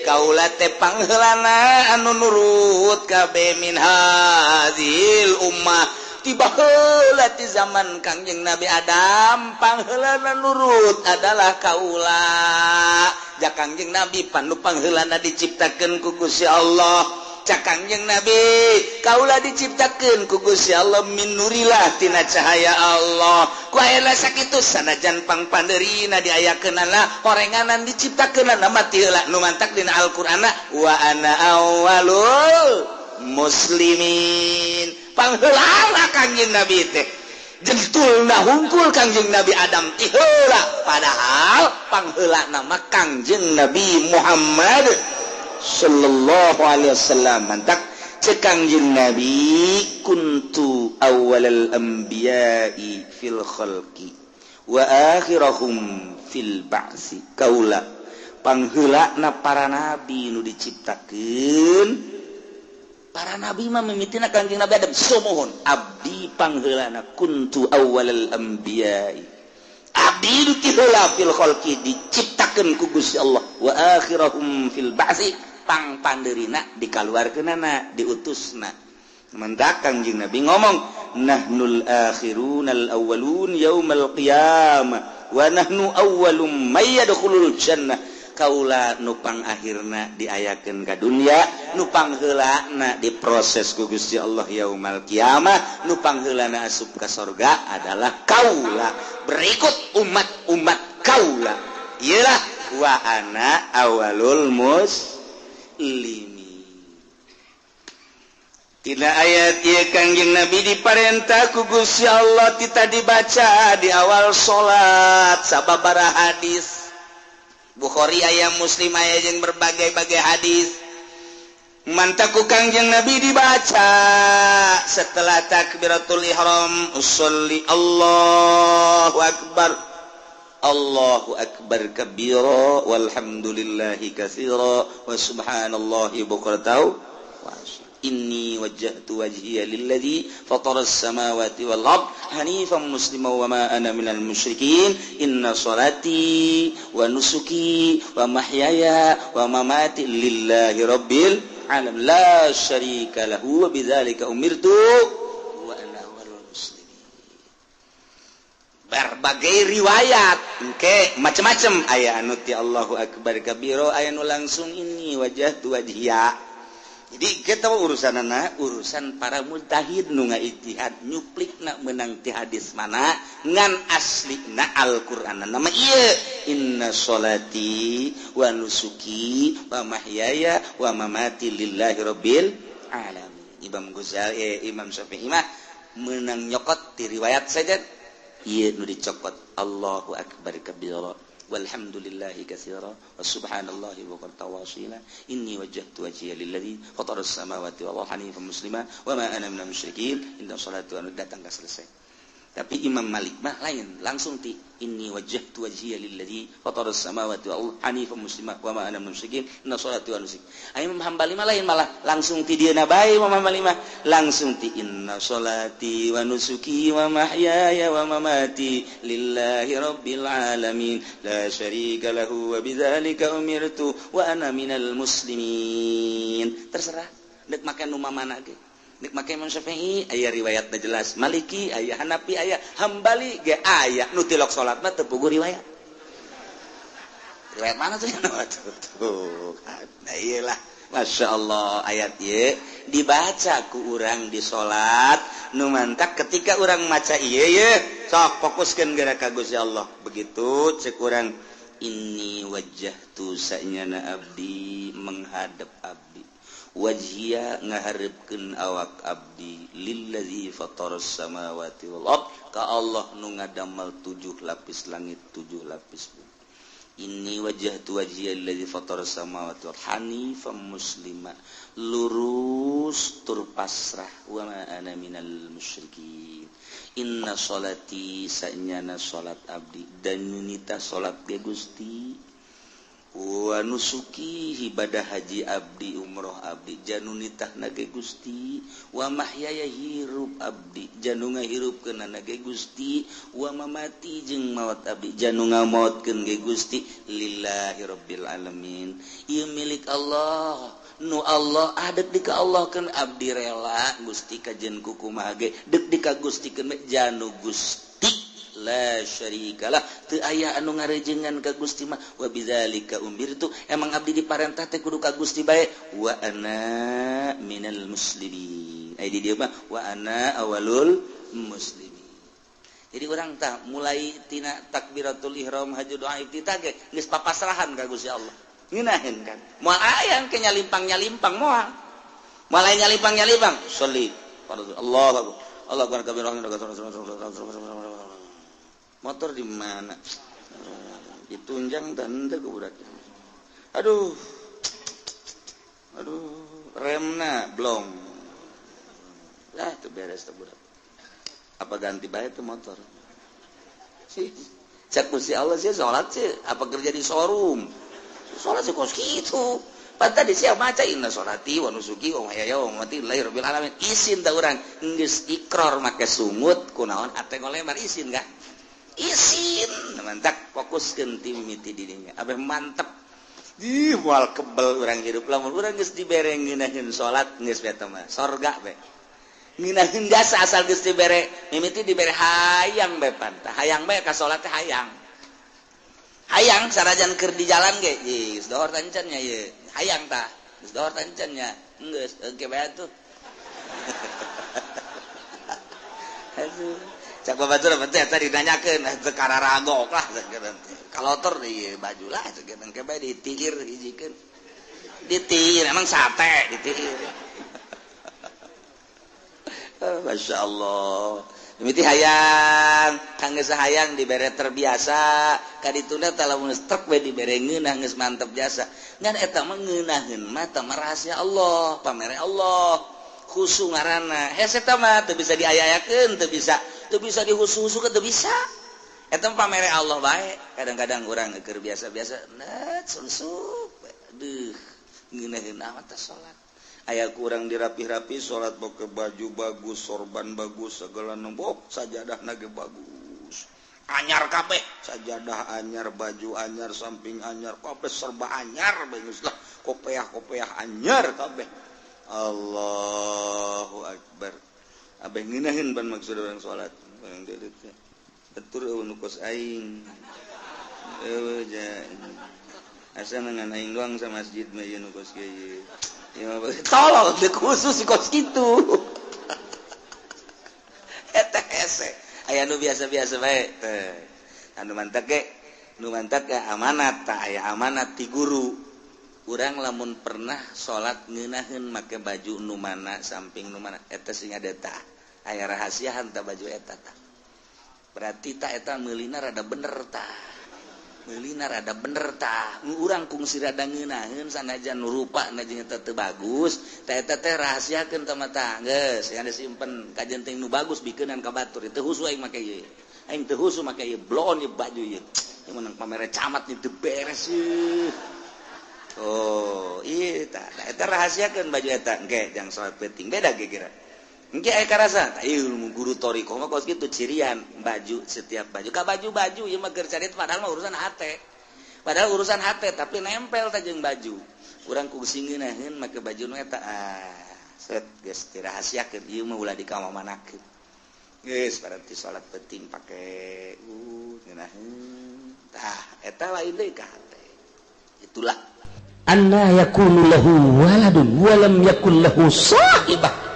S3: kaula teh pangheulana anu nurut kabeh min hadzihil ummah. Tiba heula ti zaman Kangjeng Nabi Adam, pangheulana nurut adalah kaula. Ja Kangjeng Nabi panu pangheulana diciptakeun ku Gusti Allah. Cak Kangjeng Nabi, kaula diciptakeun ku Gusti Allah min nurillah, tina cahaya Allah. Ku aya sakitu sanajan pangpandeurina diayakeunana horenganan diciptakeunana mati heula, nu mantak dina Al-Qur'ana wa ana awwalul muslimin, pangheulana Kangjeng Nabi teh jentulna hungkul Kangjeng Nabi Adam ti heula, padahal pangheulana mah Kangjeng Nabi Muhammad sallallahu alaihi wasallam. Mantak cek Kangjeng Nabi, kuntu awwalal anbiya'i fil khalqi. Wa akhirahum fil ba'si, kaula pangheulana para nabi nu diciptakeun. Para nabi mah mimitina Kangjeng Nabi Adam. Sumuhun, abdi pangheulana, kuntu awwalal anbiya'i, abdi nu ti heula fil khalqi diciptakeun ku Gusti Allah, wa akhirahum fil ba'si, pangpandeurina dikaluarkeunana, diutusna. Mendak Kangjeng Nabi ngomong, nahnul akhirunal awwalun yaumal qiyamah wa nahnu awwalum may yadkhulul jannah. Kaula nupang akhirna diayakeun ka dunya, nupang heulana diproses ku Gusti Allah yaumal qiyamah, nupang heulana asup ka sorga adalah kaula, berikut umat-umat kaula. Iyalah, wa ana awalul muslimin. Tina ayat ieu Kangjeng Nabi diparentah ku Gusti Allah tita dibaca di awal salat. Sababaraha hadis Bukhari aya, Muslim aya, jeung berbagai-bagai hadis. Mantak ku Kangjeng Nabi dibaca setelah takbiratul ihram, usolli, Allahu akbar, Allahu akbar kabira, walhamdulillahi katsira, wa subhanallahi bukratan wa asila. Inni wajjahtu wajhiya lilladzi fatara as-samawati wal ard hanifan musliman wa ma ana minal musyrikin. Inna salati wa nusuki wa mahyaya wa mamati lillahi rabbil alamin la syarika lahu wa bidzalika umirtu wa ana awwalul muslimin. Berbagai riwayat engke macam-macam, aya anu ti Allahu akbar kabiro, aya nu langsung inni wajjahtu wajhiya. Jadi kita urusan anak, urusan para mujtahid nu ijtihad nyuplik nak menang ti hadis mana, ngan asli na Al-Qur'an nama iya, inna sholati wa nusuki wa mahyaya wa mamati lillahi rabbil alamin. Imam Ghazali, Imam Syafi'i mah menang nyokot di riwayat saja iya nu dicokot Allahu akbar kabira, walhamdulillahi katsira, wa subhanallahi bukratan wa asila. Inni wajjahtu wajhiya lilladzi fatara as-samawati wal arda hanifan muslima wa ma ana minal musyrikin. Inna salatu anu datang ka selesai. Tapi Imam Malik mah lain, langsung ti inni wajjahtu wajhiya lilladzi fatara as-samawati wal arda hanifan muslima wa ma ana minal musyrikin, inna salati wa nusuki. Imam Hambali mah lain, malah langsung ti dieuna bae. Imam Hambali mah langsung ti inna salati wa nusuki wa mahyaya wa mamati lillahi rabbil alamin la syarika lahu wa bidzalika umirtu wa ana minal muslimin. Terserah dek make nu mana ge. Dek make Imam Syafi'i aya riwayatna jelas, Maliki aya, Hanafi aya, Hambali ge aya. Nu tilok salat mah teu puguh riwayat. Riwayat mana tuh? Tuh, nah iyalah, Masya Allah, ayat ieu dibaca ku urang di salat. Nu mantak ketika urang maca ieu ye, sok fokuskeun geura ka Gusti Allah. Begitu cek urang, inni wajjahtu, sanyana abdi menghadap, abdi wajhiya ngaharepkeun awak abdi, lillazi fataras samawati wal ard, ka Allah nu ngadamel tujuh lapis langit, tujuh lapis bumi. Inni wajjahtu wajhiya lillazi fataras samawati wal hanifan muslima, lurus tur pasrah, wa ma ana minal musyrikin. Inna salati, sanyana salat abdi, dan nunita salat ge Gusti, wa nusuki, ibadah haji abdi, umroh abdi, janunitah nage Gusti, wa mahyaya, hirup abdi janu ngahirupkeun nage Gusti, wa mamati, jeung maut abdi janu ngamautkeun ge Gusti, lillahi rabbil alamin, ieu milik Allah, nu Allah adat di ka Allah kan. Abdi rela Gusti kajen kukumaha ge, dek di ka Gusti keun janu Gusti, la syarikalah, teu aya anu ngarejengan ka Gusti mah, wa bidzalika umirtu, emang abdi diparentah teh kudu ka Gusti bae, wa ana minal muslimin. Ai di dieu mah wa ana awalul muslimin. Jadi urang tah mulai tina takbiratul ihram, haji, doa iftitah ge geus papasrahan ka Gusti Allah. Ngeunaheun kan moal aya ke nyalimpang nyalimpang, moal mulai nyalimpang nyalimpang. Sholli Allah akbar, Allah akbar kabir, motor di mana ditunjang dan teu budak, aduh aduh, remna blong lah, itu beres tuh budak. Apa ganti bae tuh motor? Cek Gusti Allah sih salat sih apa kerja di showroom. Salat sih kos kitu. Pan tadi sia maca inna sholati wa nusuki wa mahyaya wa mamati lillahi rabbil alamin. Isin tah urang geus ikrar make sungut kunaon hate ngolebar isin kah? Isin. Mantak fokuskeun ti mimiti dirinya. Abeh mantep. Ih moal kebel urang hirup lamun urang geus dibere ngeunaheun salat geus beta mah sorga be. Ngeunaheun jasa asal geus dibere mimiti dibere hayang bae pantah hayang bae ka salat teh hayang hayang sarajan keur di jalan ge geus dohor tancan nya ieu hayang tah geus dohor tancan nya geus engke bae atuh. Aduh cak babatur teh tadi ditanyakeun teu kararagok lah kalotor ieu baju lah cek engke bae ditiir hijikeun ditiir emang sate ditiir. Masya Allah mimiti hayang kang geus hayang dibere terbiasa kadituna tah lamun geus trek we dibere ngeunah geus mantep jasa ngan eta mah ngeunaheun mah tah rahasia Allah pamere Allah khusu ngaranna hese eta mah teu bisa diaya-ayakeun teu bisa dihusu-husukeun teu bisa eta mah pamere Allah bae. Kadang-kadang urang keur biasa-biasa net sunsup deuh ngeunaheun amat teh salat. Aya kurang dirapih-rapi salat pakai baju bagus, sorban bagus, segala nombok, sajadah nage bagus. Anyar kabeh, sajadah anyar, baju anyar, samping anyar, kabeh serba anyar bagus lah. Kopeah-kopeah anyar kabeh. Allahu akbar. Abeh ngeunaheun ban maksud urang salat. Barang deuleu teh. Atur eueuh nu kos aing. Eueuh ja. Asa ngan aing doang sa masjid mah ieu nu kos kieu. Ya, tolong teu khusus kos kitu. Eta hese. Aya nu biasa-biasa bae teh. Anu mantak ge, nu mantak ge amanat tah aya amanat ti guru. Urang lamun pernah salat ngeunaheun make baju nu mana samping nu mana eta sing ada tah. Aya rahasiahan tah baju eta tah. Berarti tah eta meulina rada bener tah. Meulina rada bener tah. Urang kungsi rada ngeunaheun sanajan nu rupa na jeung eta teu bagus, tah eta teh rahasiakeun tah mah tah. Geus, yang disimpen kajen teh nu bagus bikeunan ka batur. Teu husu aing make ieu. Aing teu husu make ieu bloon ieu baju ieu. Ieu menang pamere camat ieu teu beres ieu. Oh, ieu tah eta rahasiakeun baju eta. Engke jang salat penting beda ge kira. Engke aya karasa, tah ieu guru thoriqoh mah kos kitu cirian baju setiap baju. Ka baju-baju ieu mah keur carit padahal mah urusan hate. Padahal urusan hate tapi nempel tah jeung baju. Urang kungsi ngeunaheun make baju nu eta. Ah, set geus dirahasiakeun ieu mah ulah dikamamanakeun. Geus berarti salat penting pake ngeunaheun. Tah, eta lain deui ka hate. Itulah
S4: anna yakunu lahu waladun wa lam yakul lahu sahibah.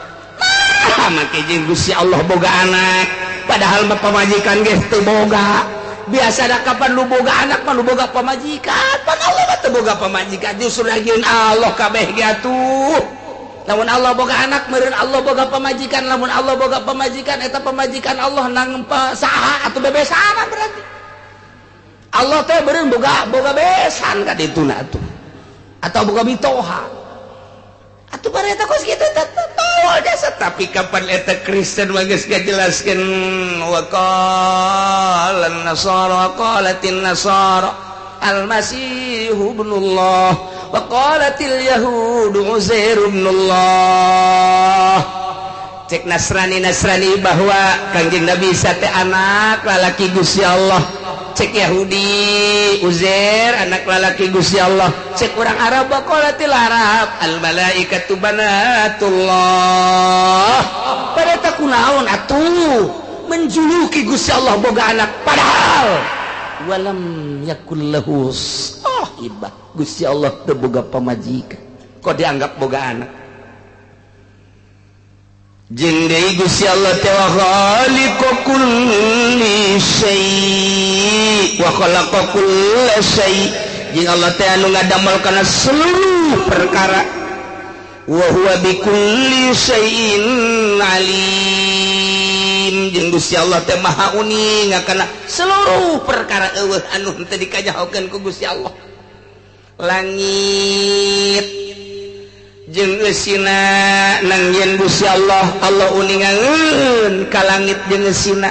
S4: Make jeung Gusti Allah boga anak padahal mah pamajikan geus teu boga. Biasa da kapan lu boga anak mah lu boga pamajikan, pan Allah mah teu boga pamajikan, justru lagieun Allah kabeh ge atuh. Lamun Allah boga anak meureun Allah boga pamajikan, lamun Allah boga pamajikan eta pamajikan Allah nang saha atuh bebesan berarti. Allah teh meureun boga besan ka dituna atuh. Atau boga mitoha. Atuh bareta kos kitu teh jasa tapi kapan eta Kristen mah geus ngajelaskeun wa qalan nasara qalatin nasara al-masih ibnullah wa qalatil yahudu uzair ibnullah. Cek Nasrani bahwa Kangjeng Nabi Isa teh anak lalaki Gusti Allah. Cek Yahudi Uzair anak lalaki Gusti Allah. Cek urang Arab qalatil Arab al malaikatu banatullah. Pada kunaon atuh menjuluki Gusti Allah boga anak padahal walam yakul lahu sahibah. Gusti Allah teu boga pamajikan kok dianggap boga anak. Jeung deui Gusti Allah teh wa khaliqu kulli syai' wa khalaqa kulla syai'. Jeung Allah teh anu ngadamel kana seluruh perkara. Wa huwa bikulli syai'in alim. Jeung Gusti Allah teh maha uning kana seluruh perkara eueuh anu henteu dikajahokeun ku Gusti Allah. Langit jeung eusina nang yen Gusti Allah, Allah uningangeun ka langit jeung eusina.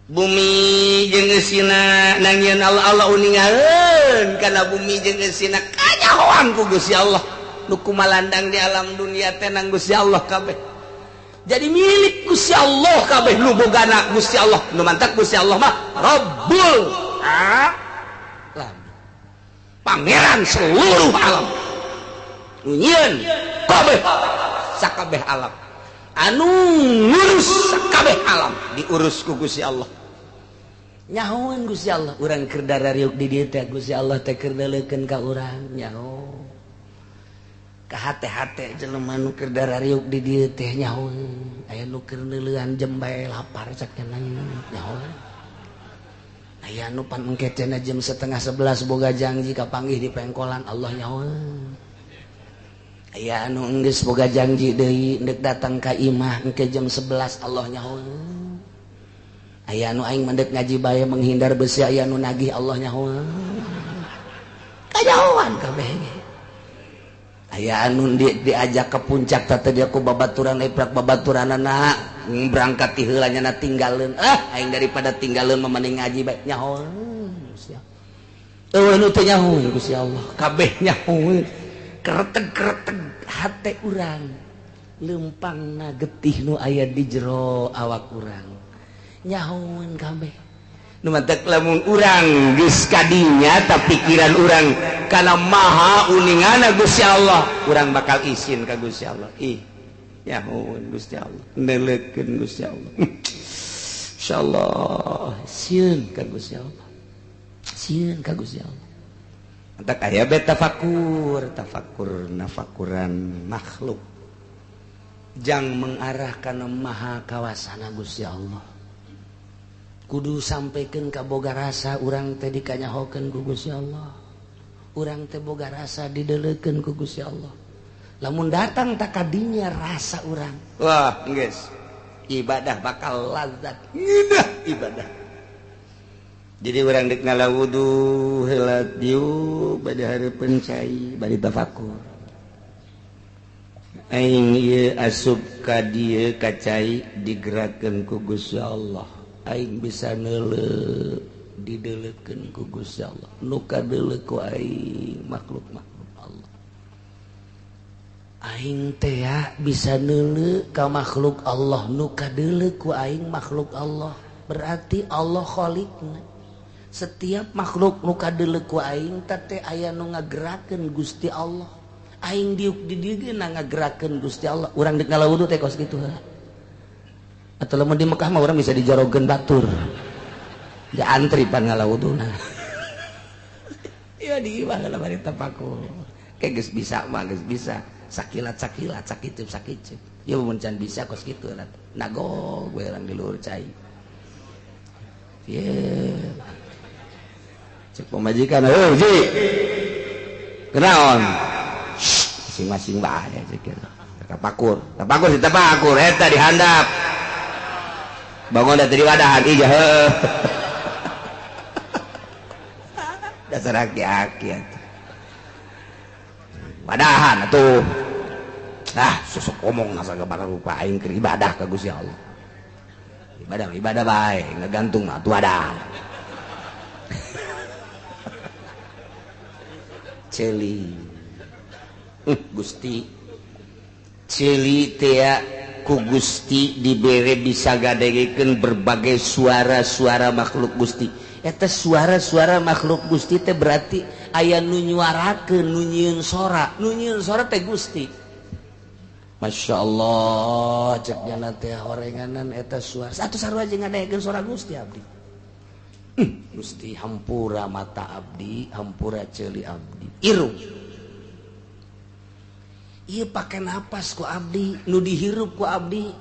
S4: Bumi jeung eusina nangieun Allah, Allah uningaeun kana bumi jeung eusina kanyahoan ku Gusti Allah. Nu kumalandang di alam dunia teh nang Gusti Allah kabeh. Jadi milik Gusti Allah kabeh nu bogana Gusti Allah, nu mantak Gusti Allah mah Rabbul Alam. Pangeran seluruh alam. Nu nyieun kabeh sakabeh alam. Anu ngurus sakabeh alam diurus ku Gusti Allah. Nyahoan Gusti Allah, urang keur darariuk di dieu teh Gusti Allah teh keur neuleukeun ka urang nyaho. Ka hate-hate jelema nu keur darariuk di dieu teh nyaho. Aya nu keur neuleuan jembae lapar cak nyaho. Aya nu pan engke cenah jam 10:30 boga janji kapanggih di pengkolan Allah nyaho. Aya anu enggeus boga janji deui ndek datang ka imah engke jam 11 Allah nyaho. Aya anu aing mendek ngaji bae menghindar besi aya anu nagih Allah nyaho. Kanyahoan kabeh. Aya anu diajak ke puncak teh dia ku babaturan eprak babaturanana berangkat ti heula nya tinggalkeun. Ah aing daripada tinggalkeun mah mending ngaji bae nyaho. Eueuh nu teu nyaho Gusti Allah kabeh nyaho. Kereteg-kereteg hate urang lempangna getih nu aya di jero awak urang. Nyahoan kabeh nu mantak lamun urang geus kadinya ta pikiran urang kana maha uningana Gusti Allah, urang bakal isin ka Gusti Allah. Ih nyahoan Gusti Allah, neuleukeun Gusti Allah. Insyaallah sieun ka Gusti Allah, sieun ka Gusti Allah. Mantak aya be tafakur, tafakur nafakuran makhluk jang mengarah kana maha kawasana Gusti Allah. Kudu sampaikan ka boga rasa urang teh dikanyahokeun ku Gusti Allah. Urang teh boga rasa dideleukeun ku Gusti Allah. Lamun datang tak kadinya rasa urang. Wah, geus. Ibadah bakal lazat. Ngeunah ibadah. Jadi urang deuk ngala wudu heula dieu bade hareupeun cai bari tafakur. Aing ieu asup ka dieu ka cai digerakkeun ku Gusti Allah. Aing bisa neuleuh dideleukeun ku Gusti Allah. Nu kadeuleuh ku aing makhluk-makhluk Allah. Aing teh bisa neuleuh ka makhluk Allah, nu kadeuleuh ku aing makhluk Allah. Berarti Allah khaliqna. Setiap makhluk nu kadeuleuh ku aing teh aya nu ngagerakeun Gusti Allah. Aing diuk di dieu ge ngagerakeun Gusti Allah. Urang deuk ngala wudu teh kos kitu heula. Atau lamun di Mekah mah orang bisa dijorogeun batur. Ya antri pan ngala wuduna. Ya di imah lah bari tapakur. Kayak geus bisa mah geus bisa. Sakilat-sakilat, sakicup-sakicup. Ya mun can bisa kos kitu lah. Nagog we urang di luhur cai. Ye. Cek pamajikan, "Heuh, Ji. Kenaon?" Masing-masing bae cek kitu. Tapakur, tapakur si tapakur eta dihandap. Bangun dari wadahan ija heuh. Dasar aki-aki atuh. Wadahan atuh. Ah, sosok omong nasa gabara rupa aing keur ibadah ka Gusti Allah. Ibadah ibadah bae, ngagantung mah atuh wadah. Ceuli. Gusti. Ceuli teh ku Gusti dibere bisa gadegekeun berbagai suara-suara makhluk Gusti. Eta suara-suara makhluk Gusti teh berarti aya nu nyuarakeun, nu nyieun sora, nu nyieun sora teh Gusti. Masya Allah, cek jana teh horenganan eta suara. Satu sarua jeung ngadegekeun suara Gusti abdi. Gusti hampura mata abdi, hampura ceuli abdi. Irung. Ieu pake napas ku abdi, nu dihirup ku abdi,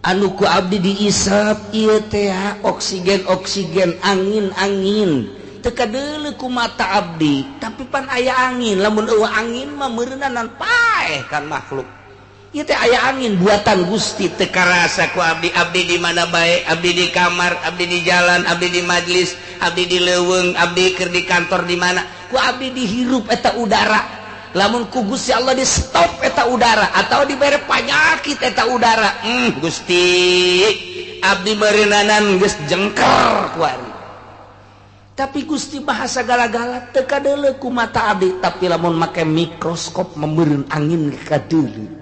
S4: anu ku abdi diisap ieu teh oksigen-oksigen, angin-angin. Teu kadeuleu ku mata abdi, tapi pan aya angin, lamun eueuh angin mah meureunanan paeh kan makhluk. Ieu teh aya angin buatan Gusti teu karasa ku abdi, abdi di mana bae, abdi di kamar, abdi di jalan, abdi di majlis, abdi di leuweung, abdi keur di kantor di mana, ku abdi dihirup eta udara. Lamun ku Gusti Allah di stop eta udara atau dibere panyakit eta udara. Gusti abdi meureunnanan geus jengker kuari. Tapi Gusti Maha sagala-gala teu kadeuleu ku mata abdi, tapi lamun make mikroskop meureun angin kadeuleu.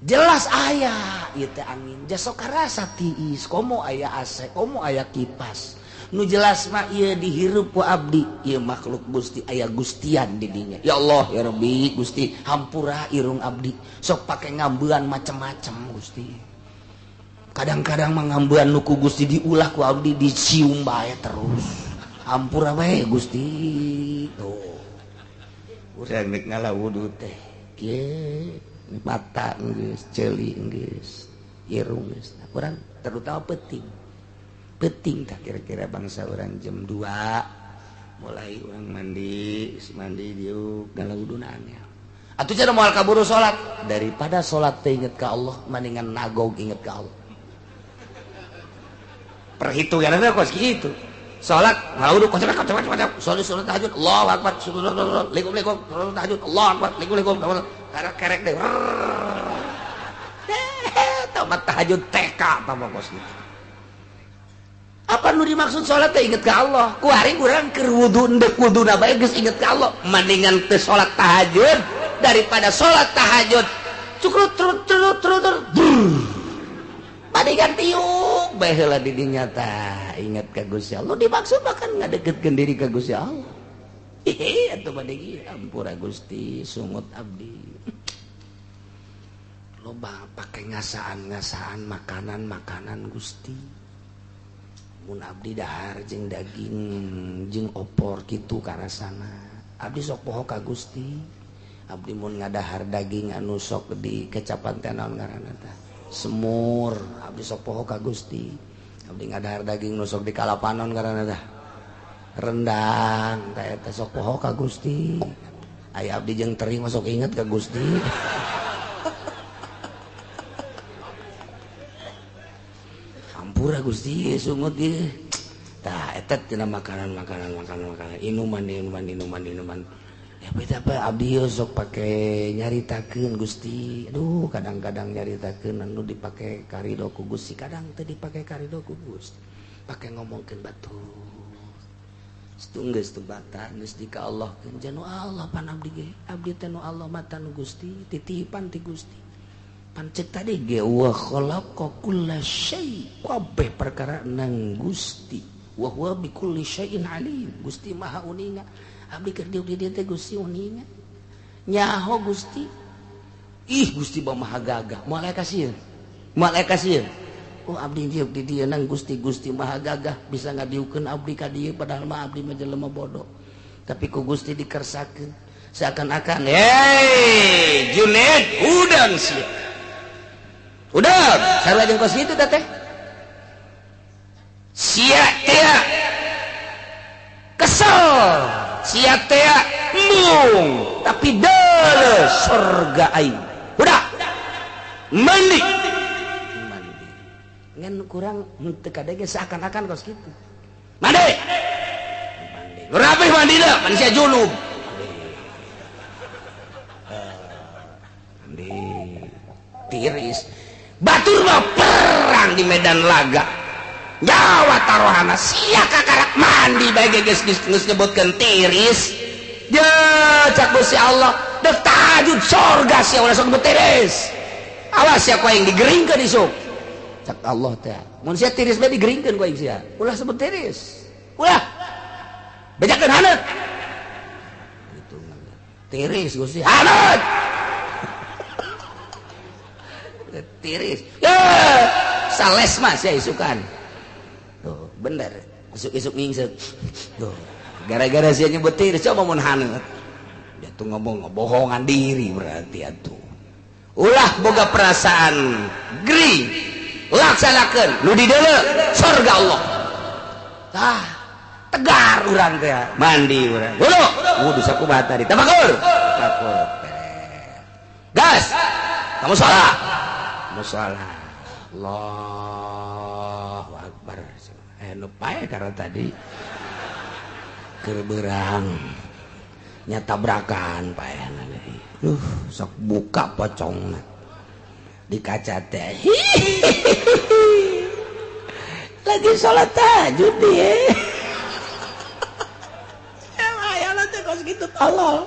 S4: Jelas aya ieu teh angin, jasok karasa tiis, komo aya AC, komo aya kipas. Nu jelas mah ieu dihirup ku abdi, ieu makhluk Gusti aya gustian di dinya. Ya Allah ya Rabbi Gusti, hampura irung abdi, sok pake ngambean macem-macem Gusti. Kadang-kadang mengambean nu ku Gusti diulah ku abdi dicium bae terus. Hampura bae Gusti. Tuh. Urang rek ngala wudu teh. Kieu mata geus, ceuli geus, irung geus. Nah, urang terutama peuting. Peuting tah kira-kira bangsa urang jam 2 mulai urang mandi, mandi diuk ngala wuduna angel. Atuh cenah moal kaburu salat, daripada salat teh inget ka Allah mendingan nagog inget ka Allah. Perhitungannya kos gitu. Salat ngawudu kocok kocok kocok. Salat salat tahajud Allahu akbar. Assalamualaikum salat tahajud Allahu akbar. Assalamualaikum karek kerek deh. Tamat tahajud TK tambah kos gitu. Apa nu dimaksud salat teh inget ka Allah? Kuari urang keur wudu endek wuduna bae geus inget ka Allah. Mendingan teu salat tahajud daripada salat tahajud cukrut trut trut trut. Mendingan tiuk bae heula di dinya tah inget ka Gusti Allah. Dimaksud mah kan ngadeukeutkeun diri ka Gusti Allah. Hehe atuh bade ampura Gusti sungut abdi. Loba pake ngasaan-ngasaan makanan-makanan Gusti. Mun abdi dahar jeung daging jeung opor kitu karasana. Abdi sok poho ka Gusti. Abdi mun ngadahar daging anu sok di kecapan teh naon ngaranna tah? Semur, abdi sok poho ka Gusti. Abdi ngadahar daging nu sok di kalapanon karena tah rendang, tah eta sok poho ka Gusti. Aya abdi jeung teri mah sok inget ka Gusti. Ampura Gusti sungut ieu. Tah eta tina makanan-makanan makanan-makanan, inuman inuman inuman inuman. Ya beda apa abdi sok pake nyaritakeun Gusti. Aduh kadang-kadang nyaritakeun anu dipake karido ku Gusti, kadang teu dipake karido ku Gusti. Pake ngomongkeun batur. Geus teu bata geus di ka Allah keun janu Allah pan abdi ge. Abdi teh nu Allah mata nu Gusti, titipan ti Gusti. Pan ceuk tadi ge wa khalaqa kulla syai, kabeh perkara nang Gusti. Wa huwa bikulli syai'in alim. Gusti Maha uninga. Abdi keur diuk di dieu teh Gusti uninga. Nyaho Gusti. Ih Gusti maha gagah. Moal aya kasieun. Moal aya kasieun. Oh abdi diuk di dieu nang Gusti, Gusti maha gagah bisa ngadiukeun abdi ka dieu padahal mah abdi mah jelema bodoh. Tapi ku Gusti dikersakeun seakan-akan, "Hei, Junaid, udang sia." Udang, sarua jeung kos kitu teh teh. Sia teh kesel. Sia teh embung tapi deuleu surga aing. Udah. Mandi. Mandi. Ngan kurang henteu kadege seakan-akan kos kitu. Mandi. Mandi. Nu rapih mandina, pan sia junub. Mandi. Tiris. Batur mah perang di medan laga. Nyawa taruhana sia kakarak mandi bae geus geus nyebutkeun tiris. Je cak Gusti Allah, dek tahajud surga sia ulah sok tiris. Awas sia ku aing digeringkeun isuk. Cak Allah teh. Mun sia tiris bae digeringkeun ku aing sia. Ulah sebut tiris. Ulah. Bejakeun haneut. Gitu. Tiris Gusti haneut. Tiris. Ya, sales mah sia isukan. Tuh, bener. Isuk-isuk ngingsek. Tuh, gara-gara sia nyebut tiris coba mun haneut. Dia tuh ngomong ngebohongan diri berarti atuh. Ulah boga perasaan gering. Laksanakeun nu dideuleu surga Allah. Tah, tegar urang teh. Mandi urang. Wudu, wudu sakumaha tadi. Tafakur. Tafakur. Gas. Kamu salat. Musola. Allahu akbar. Nu pae karena tadi keur beurang nya tabrakan paehna deui. Duh, sok buka pocongna di kaca teh. Lagi salat tahajud dia. Ya teh kos kitu tolol.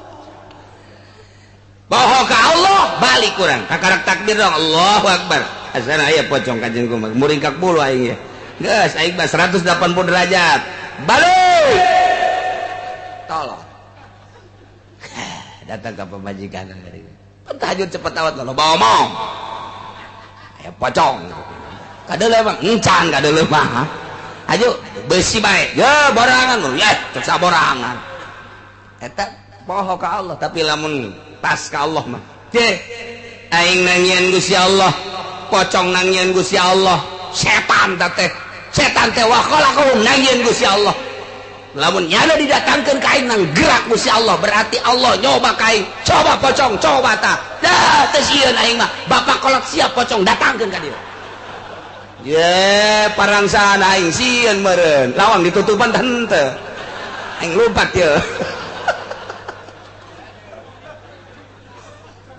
S3: Bohong ka Allah, balik kurang. Kakarak takbir dong, Allahu Akbar. Asana aya pocong ka jeung kumaha. Muringkak bulu aing ya. Geus aing mah 180 derajat. Balik. Tolol. Datang ke pemajikan dari. Tahajud cepet awat lo bawa omong. Aya pocong. Kadeuleu mah encan kadeuleu mah. Ayo besi bae. Ya borangan lu. Ya cek saborangan. Eta poho ka Allah tapi lamun pas ka Allah mah. Je aing nangieun Gusti Allah, pocong nangieun Gusti Allah, setan teh. Setan teh wa khalaqahum nangieun Gusti Allah. Lamun nyana didatangkeun ka aing nang gerak Gusti Allah, berarti Allah nyoba ka aing. Coba pocong, coba ta. Dah teu sieun aing mah. Bapak kolot siap pocong datangkeun ka dieu. Ye, parangsaan aing sieun meureun. Lawang ditutupan teh henteu. Aing lompat ye.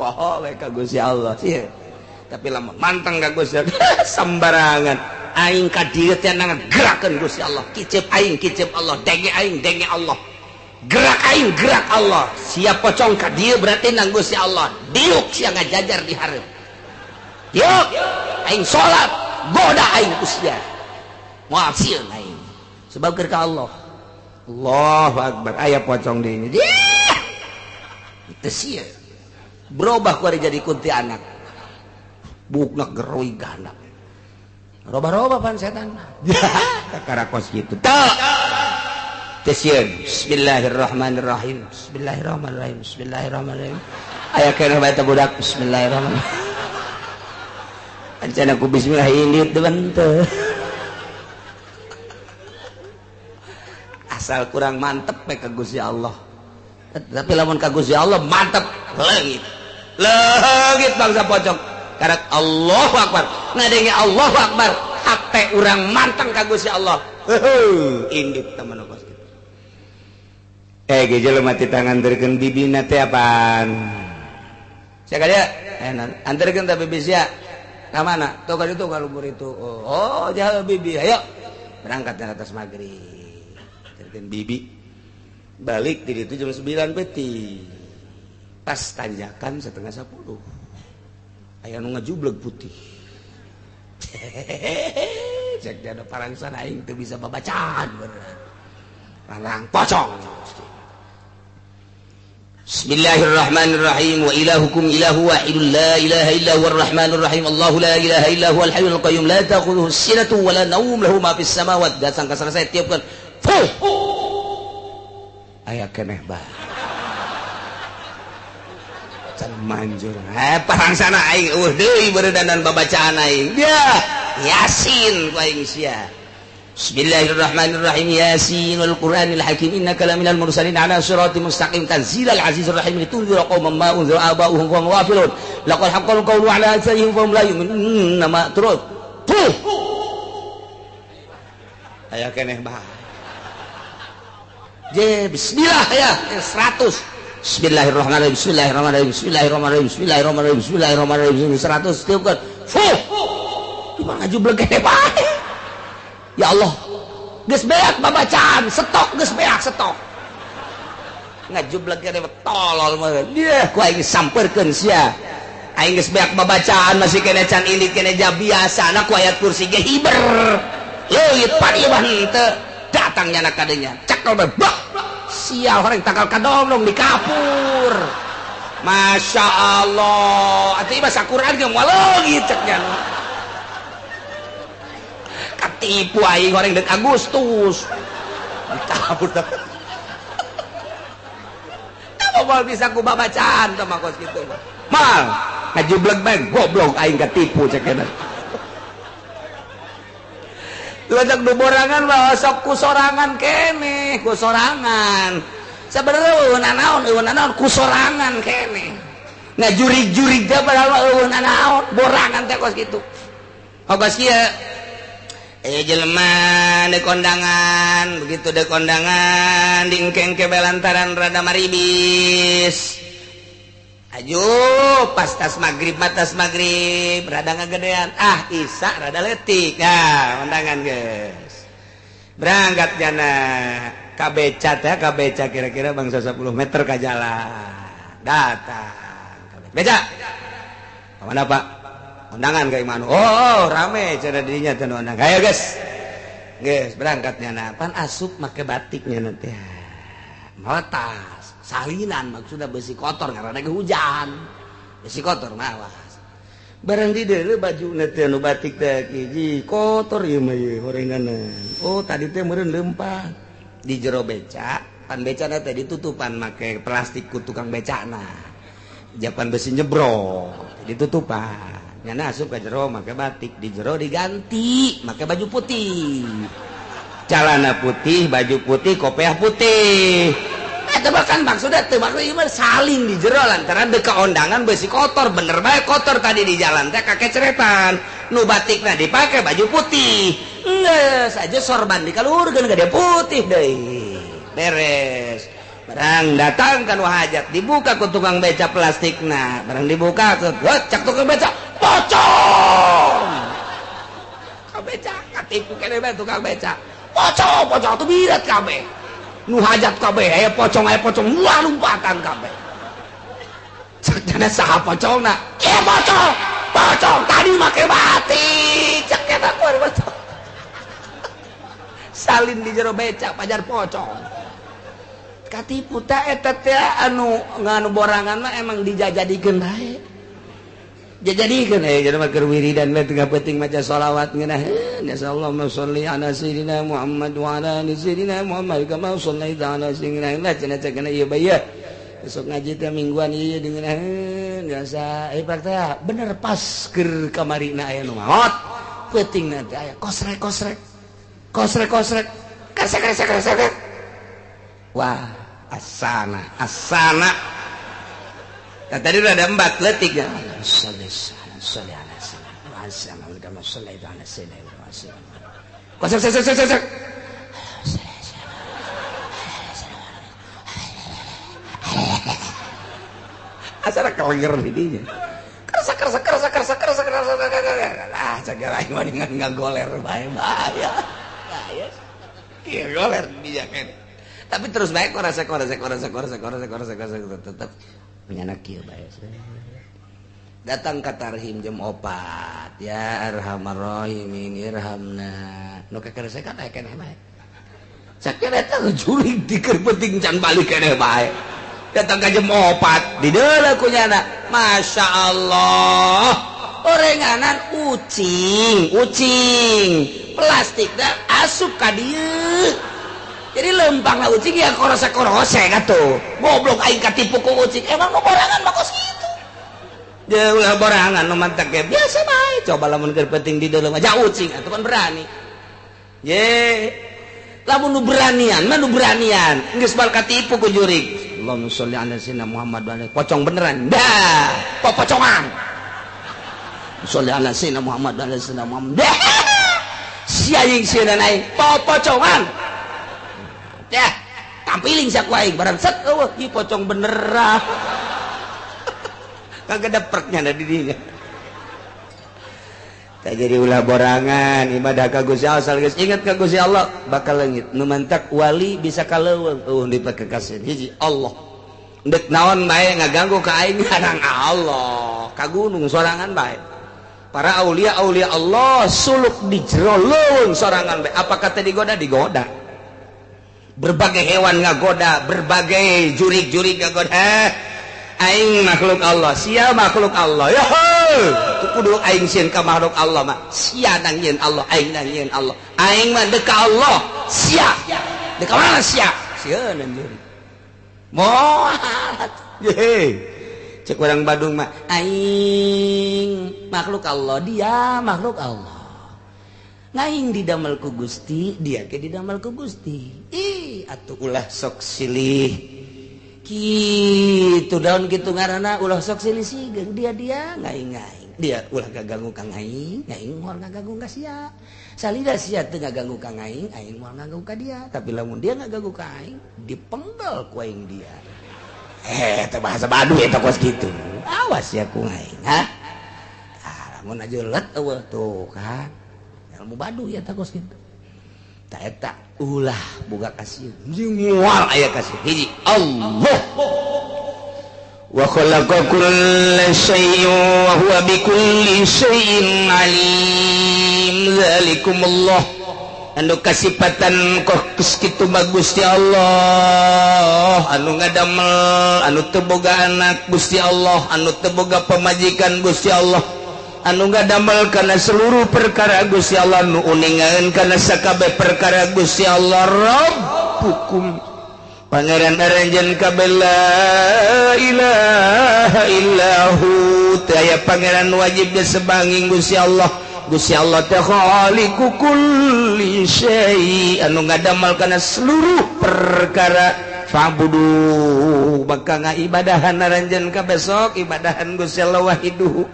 S3: Poho we ka Gusti Allah sieun. Tapi lamun manteng ka Gusti Allah sembarangan. Aing ka dieu teh ngagerakeun Gusti Allah. Kicep aing, kicep Allah. Denge aing, denge Allah. Gerak aing, gerak Allah. Siap pocong ka dieu berarti nang Gusti Allah. Diuk sia ngajajar di hareup. Diuk aing salat, goda aing usia. Moal sieun aing. Sebab keur ka Allah. Allahu Akbar. Aya pocong deui. Teu sieun. Berubah ku ari jadi kuntilanak. Bukna geroi ganda. Roba-roba pan setan. Kakara kos kitu. Teu. Teu sieun. Bismillahirrahmanirrahim. Bismillahirrahmanirrahim. Bismillahirrahmanirrahim. Aya keneh bae teh budak. Bismillahirrahmanirrahim. Ancana ku bismillah indit teu henteu. Asal kurang mantep we ka Gusti Allah. Tapi lamun ka Gusti Allah mantep leungit. Leungit bangsa pocong. Karak Allahu Akbar. Ngadenge Allahu Akbar, hate urang manteng ka Gusti Allah. Heuh, indit teman kos kitu. Ge jelema ti tangan anterkeun bibina teh apaan? Sia ka dieu? Anterkeun teh bibi sia. Ka mana? Tuh ka ditu ka luhur itu. Oh, jauh bibi. Ayo. Berangkat ke atas maghrib. Anterkeun bibi. Balik di ditu jam 9 peti. Pas tanjakan 9:30. Aya nu ngajubleg putih. Cek dia ada parangsan aing teu bisa babacaan beneran. Parang pocong. Bismillahirrahmanirrahim. Wa ilahukum ilahu wahidun la ilaha illa huwar rahmanur rahim. Allahu la ilaha illa huwal hayyul qayyum la ta'khudhuhu sinatun wa la nawm lahu ma fis samawati. Datang ka selesai tiupkeun. Fuh. Aya keneh bae. Can manjur. Parangsana aing eueuh deui beuredanan babacaan aing. Dia Yasin ku aing sia. Bismillahirrahmanirrahim. Yasin wal Qur'anil Hakim innaka laminal mursalin ala siratim mustaqim tanzilal azizir rahim litunzira qauman ma unzira aba'uhum wa hum ghafilun. Laqad haqqal qawlu ala aktsarihim fa hum la yu'minun. Nama terus. Puh. Aya keneh bae. Je bismillah ya 100. Bismillahirrahmanirrahim. Bismillahirrahmanirrahim. Bismillahirrahmanirrahim. Bismillahirrahmanirrahim. Bismillahirrahmanirrahim. 100 tiupkeun. Fuh. Di mana jublek gede bae. Ya Allah. Geus beak babacaan, stok geus beak stok. Ngajublek gede tolol meureun. Dieu ku aing sampeurkeun sia. Aing geus beak babacaan masih kene can indit kene ja biasa na ku ayat kursi ge hiber. Leuit pan ieu mah henteu. Datang nyana kadenya. Cekel bae. Sial orang tanggal kadongdong di kapur. Masya Allah. Atuh ieu bahasa Quran ge moal leungit cek nya. Katipu aing orang dek Agustus. Dikapur teh. Tah moal bisa ku babacaan teh mah kos kitu. Mal ngajubleg bae goblok aing katipu cek nya. Ledak du borangan mah sok ku sorangan keneh, ku sorangan. Sebenarnya eueuh nanaon ku sorangan keneh. Ngajurig-jurig teh padahal mah eueuh nanaon, borangan teh kos kitu. Kos kieu. Jelema deuk kondangan, begitu deuk kondangan diengkeng ke belantaran rada maribis.
S4: Laju pas tas maghrib matas maghrib rada ngagedean ah Isa rada letik nah undangan guys berangkat jana ka beca teh ka beca kira-kira bangsa 10 meter ka jalan datang beca mana Pak undangan ka imanu oh rame cenah dirinya teh undangan ayo guys guys berangkat nyana pan asup make batiknya nanti mawa tas salinan maksudnya besi kotor karena hujan besi kotor mawas barang di deuleu baju teh nu batik teh hiji kotor ieu mah ieu horenganan oh tadi teh meureun leumpang di jero beca pan becana teh ditutupan make plastik ku tukang becana japan besi nyebrok ditutupan nyana asup ka jero make batik di jero diganti make baju putih celana putih baju putih kopiah putih eta bahkan maksudnya teu maksud saling di jero lantaran deka ondangan besi kotor bener bae kotor tadi di jalan teh kakeceretan nu batikna dipake baju putih geus aja sorban dikaluhurkeun ka dia putih deui beres barang datang kan hajat dibuka ku tukang beca plastikna barang dibuka cak tukang beca pocong ka beca katipu keneh bae tukang beca pocong pocong tuh birat kabeh nu hajat kabeh aya pocong wah lompatan kabeh cek saha pocongna ieu pocong pocong tadi make batik cek eta kuar pocong salin di jero beca pajar pocong katipu teh eta teh anu nganu borangan mah emang dijajadikeun bae jajadikeun jadi mah keur wiridan mah tengah penting maca sholawat ngeunah Allahumma sholli ala sayyidina Muhammad wa ala ali sayyidina Muhammad kama shallaita ala sayyidina Allah cenah cenah ieu bae besok ngaji teh mingguan ieu dengeun biasa pak teh bener pas keur kamarina aya nu maot peutingna teh aya kosrek kosrek kosrek kosrek kresek kresek kresek wah asana asana nah, tadi udah ada empat letik ya. Sholli ala sayyidina kama shallaita ala sayyidina Kosek kosek kosek kosek. Asana kelenger didinya. Kerasa kerasa kerasa kerasa kerasa kerasa kerasa. Ah cagara aing mah ngagoler bae bahaya. Bahaya. Kieu goler didinya kan. Tapi terus bae korasa korasa korasa korasa korasa korasa korasa tetep menyana kieu bae. Datang ka tarhim jam 4 ya arhamar rahimin irhamna nu kakeresekan aya keneh bae sakeun eta jurig dikeun penting can balik keneh bae datang ka jam 4 di deuleu ku nyana Masya Allah orenganan ucing ucing plastik da asup ka dieu jadi lempang ucing ya korose-korose atuh goblok aing katipu ku ucing emang nu borangan mah kos kitu dia ulah borangan nu mantak ge biasa bae coba lamun keur penting di dalam aja ucing atuh kan berani ye lamun nu beranian mah nu beranian geus bal katipu ku jurig Allahumma sholli ala sayyidina Muhammad wa ala pocong beneran dah popocongan sholli ala sayyidina Muhammad wa ala sayyidina Muhammad dah sia jeung sieun aing popocongan dah tampiling sia ku aing barang set eueuh ieu pocong beneran kagak ada perknya ada dirinya. Tak jadi ulah borangan ibadah ka Gusti Allah asal geus ingat ka Gusti Allah bakal leungit. Nu mantak wali bisa kaleuweung eueuh dipakekaseun hiji Allah. Ndek naon bae ngaganggu ka aing ngarang Allah, ka gunung sorangan bae. Para aulia aulia Allah suluk di jero leuweung sorangan bae. Apa kata digoda digoda. Berbagai hewan ngagoda, berbagai jurig-jurig ngagoda. Aing makhluk Allah, sia makhluk Allah. Yo, kudu aing sieun ka makhluk Allah mah. Sia nang nyieun Allah, aing nang nyieun Allah. Aing mah deuk ka Allah, sia. Deuk ka mana sia? Sieun anjeun. Moal. Ye. Cek urang Badung mah, aing makhluk Allah, dia makhluk Allah. Ngaing didamel ku Gusti, dia ke didamel ku Gusti. Ih, atuh ulah sok silih. Gitu daun gitu ngaranna ulah sok silih sigeung dia dia ngaing-ngaing dia ulah gaganggu ka ngaing ngaing moal ngaganggu ka sia salida sia teu ngaganggu ka ngaing aing moal ngaganggu ka dia tapi lamun dia ngaganggu ka aing dipenggal ku aing dia Teh bahasa Baduy eta kos kitu. Awas ya ku aing, ha? Lamun aja let eueuh tuh kan. Ilmu Baduy eta kos kitu. Tah eta ulah boga kasieun. Moal aya kasieun. Hiji Allah. Wa khalaqa kulla syai'in wa huwa bikulli syai'in alim. Zalikumullah. Anu kasipatan kos kitu mah Gusti Allah, anu ngadamel, anu teu boga anak Gusti Allah, anu teu boga pamajikan Gusti Allah, anu ngadamel kana seluruh perkara Gusti Allah, nu uningan kana sakabeh perkara Gusti Allah. Rabbukum Pangeran aranjeun kabeh la ilaha illahu, teu aya pangeran wajib disebanging Gusti Allah. Gusti Allah teh khaliqu kulli syai, anu ngadamel kana seluruh perkara. Fa'budu, maka ngaibadahan aranjeun kabeh sok ibadahan Gusti Allah wahiduhu.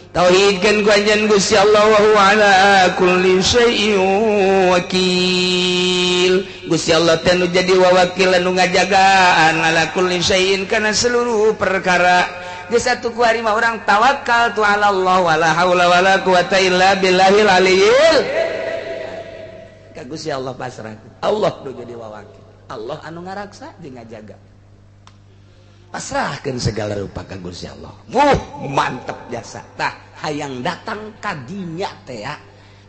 S4: Tauhidkeun ku anjeun Gusti Allah wa huwa ala kulli syai'in wakil. Gusti Allah teh nu jadi wawakil anu ngajagaan ala kulli syai'in kana seluruh perkara. Geus satu ku hari mah urang tawakal tu ala Allah wala haula wala quwata illa billahil aliyil. Ka Gusti Allah pasrah. Allah nu jadi wawakil. Allah anu ngaraksa jeung ngajaga. Pasrahkeun segala rupa ka Gusti Allah. Wuh, mantep jasa. Tah hayang datang ka dinya teh ya.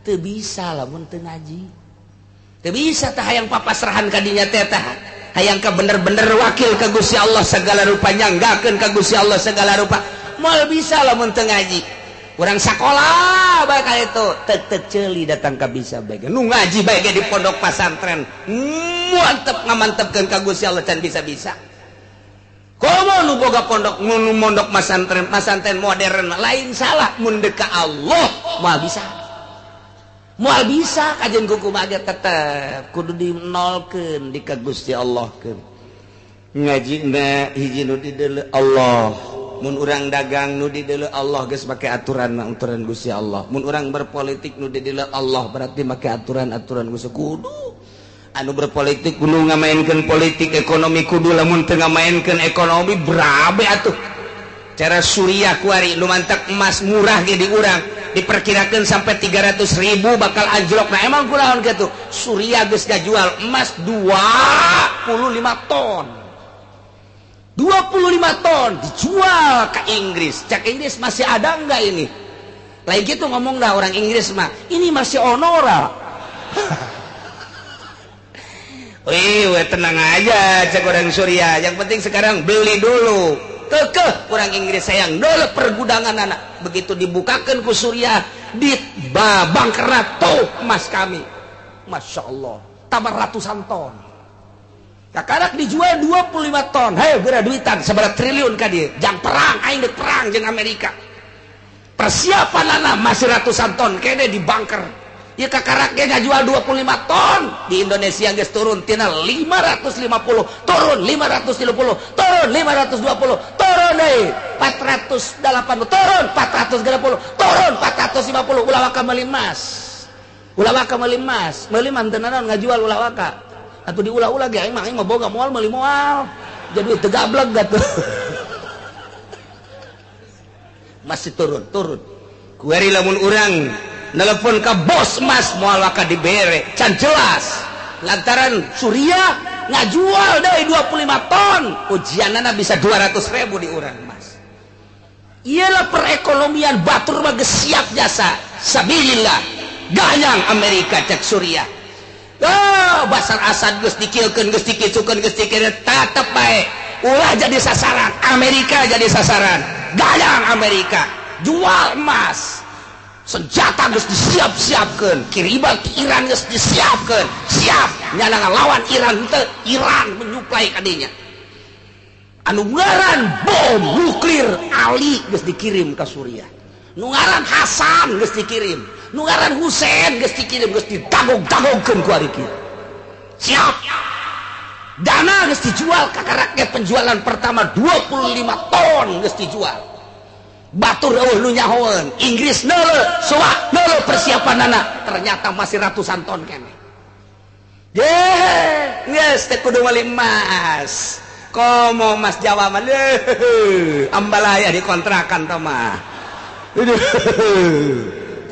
S4: Teu bisa lamun teu ngaji. Teu bisa tah hayang papasrahan ka dinya teh tah. Hayang ka bener-bener wakil ka Gusti Allah segala rupa, nyanggakeun ka Gusti Allah segala rupa. Moal bisa lamun teu ngaji. Urang sakola bae ka itu, tek-tek ceuli datang ka bisa bae. Nu ngaji bae ge di pondok pasantren. Mantep ngamantepkeun ka Gusti Allah can bisa-bisa. Komo nu boga pondok nu mondok masantren, masantren modern lain salah mun deuk ka Allah moal bisa. Moal bisa kajian kuku mah tetep kudu dinolkeun di ka Gusti Allah keun. Ngajina hiji nu dideuleu Allah. Mun urang dagang nu dideuleu Allah geus make aturan aturan Gusti Allah. Mun urang berpolitik nu dideuleu Allah berarti make aturan-aturan Gusti kudu. Anu berpolitik kudu ngamainkeun politik ekonomi kudu, lamun teu ngamainkeun ekonomi berabe atuh. Cara Suriah kuari nu mantak emas murah ge di urang diperkirakan sampai 300.000 bakal anjlok. Nah emang kunaon kitu? Suriah geus ngajual emas 25 ton. 25 ton dijual ke Inggris. Cak Inggris masih ada enggak ini? Lain gitu ngomong dah orang Inggris mah, ini masih onora. Wih, tenang aja cek orang Suriah. Yang penting sekarang beli dulu. Kekeh orang Inggris sayang dulu pergudangan anak. Begitu dibukakan ku Suriah, di babang tuh emas kami. Masya Allah, tambah ratusan ton. Kakarak dijual 25 ton. Hei, geura duitan seberapa triliun ka dieu. Jang perang, aing deuk perang jeung Amerika. Persiapan anak masih ratusan ton kene di bunker. Ya kakarak ge ngajual 25 ton. Di Indonesia geus turun tina 550, turun 530, turun 520, turun deui 480, turun 430, turun 450. Ulah waka meuli emas. Ulah waka meuli emas, meuli mah teu naon ngajual ulah waka. Atuh diulah-ulah ge aing mah boga moal meuli moal. Jadi teu gableg atuh. Masih turun, turun. Kuari lamun urang nelpon ke bos emas moal waka dibere, can jelas. Lantaran Suriah ngajual deui 25 ton, ujianana bisa 200.000 di urang emas. Iyalah perekonomian batur mah geus siap jasa. Sabilillah. Ganyang Amerika cek Suriah. Oh, Basar Asad geus dikilkeun, geus dikitukeun, geus dikireukeun, tetep bae. Ulah jadi sasaran, Amerika jadi sasaran. Ganyang Amerika, jual emas. Senjata geus disiap-siapkeun, kiriman ke Iran geus disiapkeun, siap nyana ngalawan Iran teu, Iran menyuplai ka dinya. Anu ngaran bom nuklir Ali geus dikirim ka Suriah. Nu ngaran Hasan geus dikirim, nu ngaran Husein geus dikirim, geus ditagog-tagogkeun ku ari kieu. Siap. Dana geus dijual ka rakyat, penjualan pertama 25 ton geus dijual. Batur eueuh nu nyahoeun, Inggris neuleuh, soak neuleuh persiapanana, ternyata masih ratusan ton keneh. Ye, geus teh kudu meuli emas. Komo Mas Jawa mah ambalaya dikontrakan tah mah.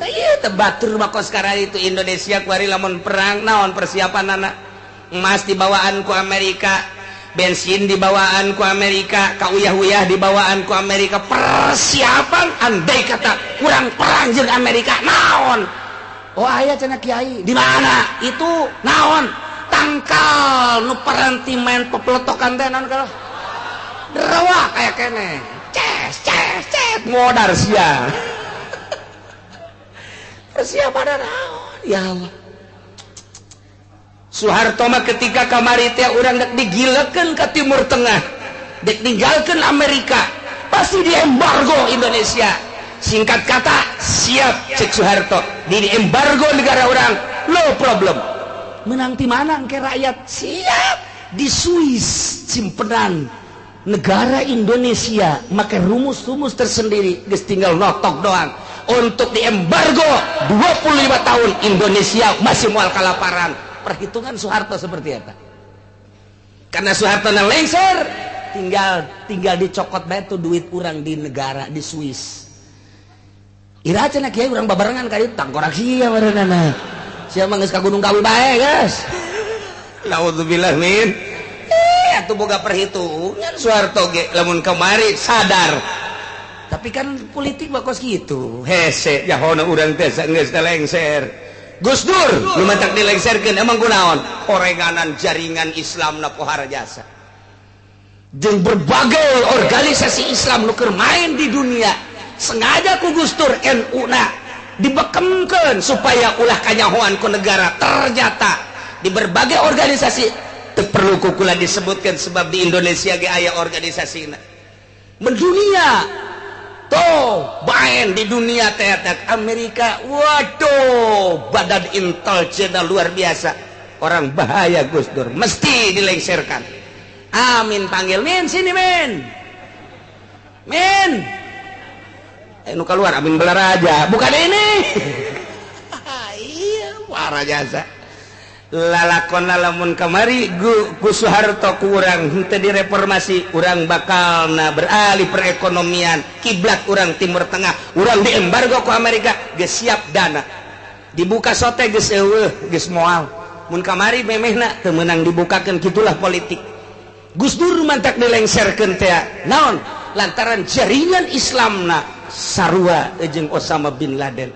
S4: Ieu teh batur mah kos sekarang itu Indonesia kuari lamun perang naon persiapan anak emas dibawaan ku Amerika, bensin dibawaan ku Amerika, kauyah-uyah dibawaan ku Amerika, persiapan andai kata kurang perang jeung Amerika naon. Oh aya cenah kiai di mana itu naon tangkal nu paranti main pepeletokan teh naon kalau derawak aya keneh ces ces ces modar sia persiapan naon ya Allah. Soeharto mah ketika kamari teh urang dek digilekeun ka Timur Tengah, dek ninggalkeun Amerika, pasti diembargo Indonesia. Singkat kata, siap cek Soeharto, di embargo negara orang, no problem. Menang ti mana engke rakyat? Siap di Swiss simpenan negara Indonesia make rumus-rumus tersendiri, geus tinggal notok doang. Untuk diembargo 25 tahun Indonesia masih moal kalaparan. Perhitungan Soeharto seperti apa? Karena Soeharto lengser, tinggal dicokot bae tuh duit urang di negara di Swiss. Ira cenah kiai urang babarengan ka dieu tangkorak sia barenana. Sia mah geus ka Gunung Kawi bae, guys. Naudzubillah min. Atuh boga perhitungan Soeharto ge lamun kamari sadar. Tapi kan politik mah kos kitu. Hese jahona urang teh geus lengser. Gus Dur nu matak dilengserkeun emang kunaon? Horenganan jaringan Islam na pohara jasa. Jeung berbagai organisasi Islam nu keur main di dunia, sengaja ku Gus Dur NU na dibekemkeun supaya ulah kanyahoan ku negara. Ternyata di berbagai organisasi teu perlu ku kula disebutkeun sebab di Indonesia ge aya organisasina. Mendunia tuh main di dunia teater Amerika, waduh badan intelijen luar biasa, orang bahaya Gus Dur mesti dilengserkan. Amin panggil min sini min min, nu keluar Amin Balaraja bukan ini. Iya warah jasa lalakon lamun kamari ku Soeharto kurang henteu direformasi, urang bakalna beralih perekonomian kiblat urang Timur Tengah, urang diembargo ku Amerika geus siap dana dibuka sote geus eueuh geus moal mun kamari memehna teu meunang dibukakeun. Kitulah politik. Gus Dur mantak dilengserkeun teh naon lantaran jaringan Islamna sarua jeung Osama bin Laden.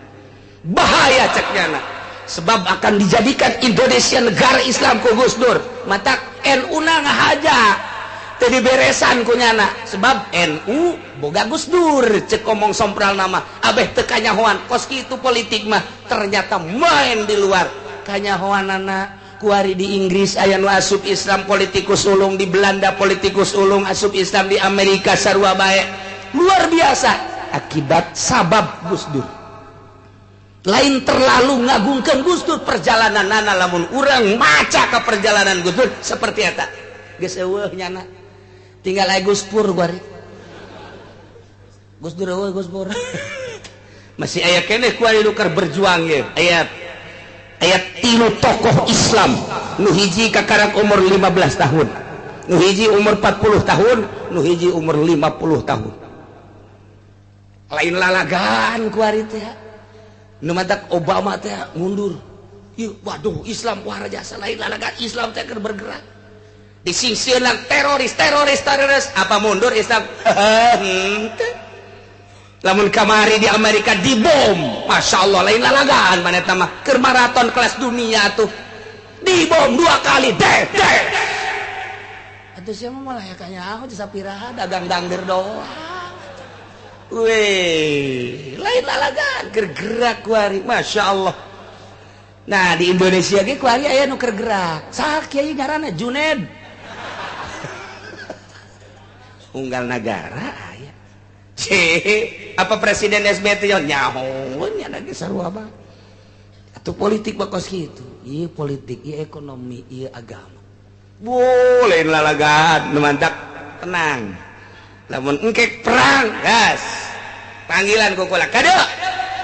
S4: Bahaya cek nyana sebab akan dijadikan Indonesia negara Islam ku Gus Dur. Matak NU na ngahaja teu diberesan ku nyana sebab NU boga Gus Dur cek omong sompral nama abeh teu kanyahoan kos kitu politik mah. Ternyata main di luar kanyahoanana. Kuari di Inggris aya nu asup Islam politikus ulung, di Belanda politikus ulung asup Islam, di Amerika sarua bae. Luar biasa akibat sabab Gus Dur. Lain terlalu ngagungkan Gus Dur perjalanan nana lamun urang maca ke perjalanan Gus Dur seperti eta geus eueuh nyana tinggal aya Gus Pur kuari Gus Dur eueuh Gus Pur. Masih aya keneh kuari nu keur berjuang ye aya tilu tokoh Islam nu hiji kakarak umur 15 tahun, nu hiji umur 40 tahun, nu hiji umur 50 tahun. Lain lalagan kuari teh nu matak Obama teh mundur. Ieu waduh Islam wah jasa lain lalagan Islam teh keur bergerak. Disingsieunan teroris teroris teroris apa mundur Islam? Henteu. Lamun kamari di Amerika dibom, Masya Allah lain lalagan mana eta mah keur maraton kelas dunia tuh. Dibom 2 kali deh deh. Atuh sia mah malah ya kanyaho sapiraha dagang dangder doang. Weh, lain lalagan keur gerak kuari, Masya Allah. Nah di Indonesia ge kuari aya nu keur gerak. Saha kiai ngaranna Juned. Unggal nagara aya. Apa Presiden SBY nyaho nya lagi sarua mah. Atuh politik mah kos kitu. Ieu politik, ieu ekonomi, ieu agama. Boleh lalagan nu mantak tenang. Lamun engkek perang gas panggilan ku kula kade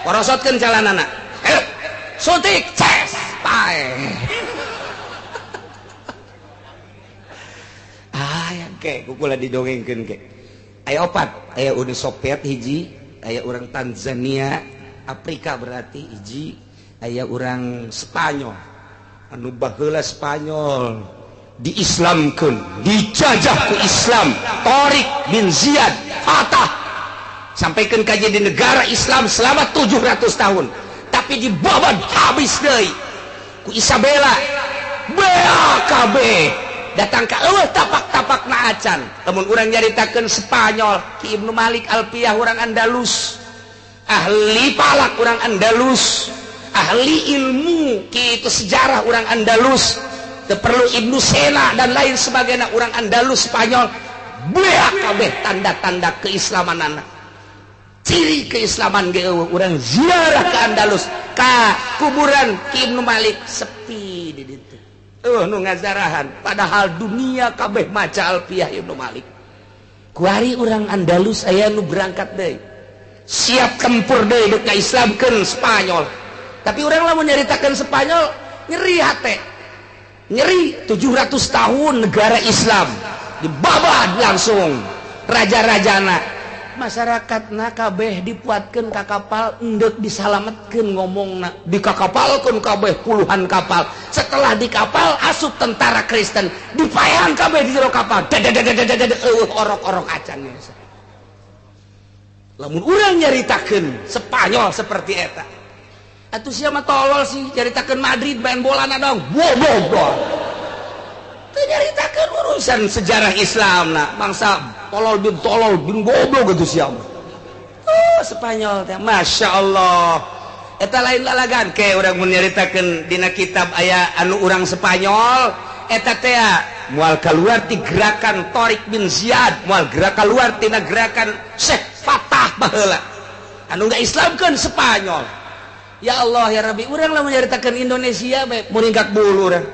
S4: porosotkeun calanana ayo suntik ces pae. Aya Ke kukula didongengkeun ke. Aya opat, aya Uni Soviet hiji, aya urang Tanzania, Afrika berarti hiji, aya urang Spanyol. Anu baheula Spanyol diislamkeun, dijajah ku Islam, Tariq bin Ziyad Fatah. Sampaikan kaji di negara Islam selama 700 tahun. Tapi dibabat habis deui ku Isabella. BAKB datang ka eueuh tapak-tapak na acan. Lamun urang nyaritakeun Spanyol, Ki Ibnu Malik Alpiyah urang Andalus, ahli palak urang Andalus, ahli ilmu kitu sejarah urang Andalus, teu perlu Ibnu Sena dan lain sebagainya urang Andalus Spanyol. BAKB tanda-tanda keislamanana. Ciri keislaman ge eueuh urang ziarah ke Andalus, ka kuburan Ki Ibnu Malik sepi di ditu. Nu ngazarahan padahal dunia kabeh maca Alpiyah Ibnu Malik. Kuari urang Andalus aya nu berangkat deui. Siap tempur deui deuk ngaislamkeun Spanyol. Tapi urang lamun nyaritakeun Spanyol nyeri hate. Nyeri 700 tahun negara Islam dibabad langsung raja-rajana. Masyarakat na kabeh dipuatkeun ka kapal endek disalametkeun ngomongna dikakapalkeun kabeh puluhan kapal. Setelah di kapal asup tentara Kristen dipaehan kabeh di jero kapal. Eueuh orok-orok acan. Lamun urang nyaritakeun Spanyol seperti eta. Atuh sia mah tolol sih nyaritakeun Madrid main bola na dong. Bodoh. Teu nyaritakeun urusan sejarah Islam na bangsa tolol bin goblok gitu siapa. Oh, Spanyol teh Masya Allah. Eta lain lalagan ke urang mun nyaritakeun dina kitab aya anu urang Spanyol eta teh moal kaluar ti gerakan Tariq bin Ziyad, moal gerak kaluar tina gerakan Syekh Fatah baheula. Anu ngaislamkeun Spanyol. Ya Allah ya Rabbi, urang lamun nyaritakeun Indonesia bae muringkak bulu urang.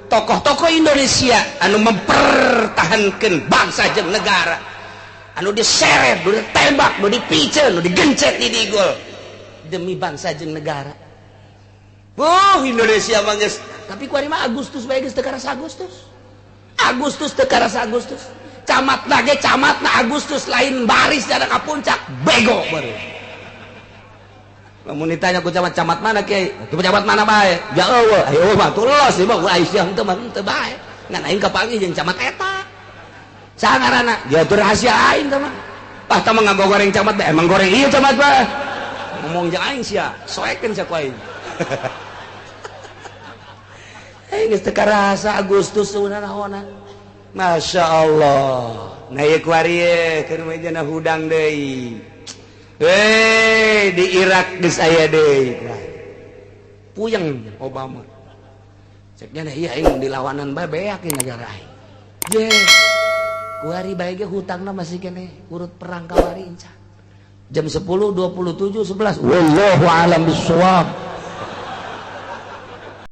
S4: Tokoh-tokoh Indonesia anu mempertahankan bangsa jeung negara anu diseret, nu ditembak, nu dipiceun, nu digencet di digol demi bangsa jeung negara. Oh, Indonesia mah geus, tapi kuari mah Agustus bae geus teu karasa Agustus. Agustus teu karasa Agustus. Camat lagi camatna Agustus lain baris dana ka puncak bego baru. Lamun ditanya ku camat, camat mana kiai? Itu camat mana bae? Ya eueuh, ayo mah tulos ieu mah Aisyah henteu mah henteu bae. Ngan aing kapanggih jeung camat eta. Saha ngaranna? Dia teu rahasia aing teh mah. Ah tah mah ngagoreng camat bae, emang goreng ieu camat bae. Ngomong jeung aing sia, soekeun sia ku aing. Geus teu karasa Agustus naonan. Masya Allah. Nah ieu kuari ye keur mah hudang deui. Hei, di Irak geus aya deui. Puyeng Obama. Ceknya iya aing dilawanan bae beak di negara aing. Je. Kuari bae ge hutangna masih keneh urut perang kawari inca. Jam 10.27 11. Wallahu alam bissawab.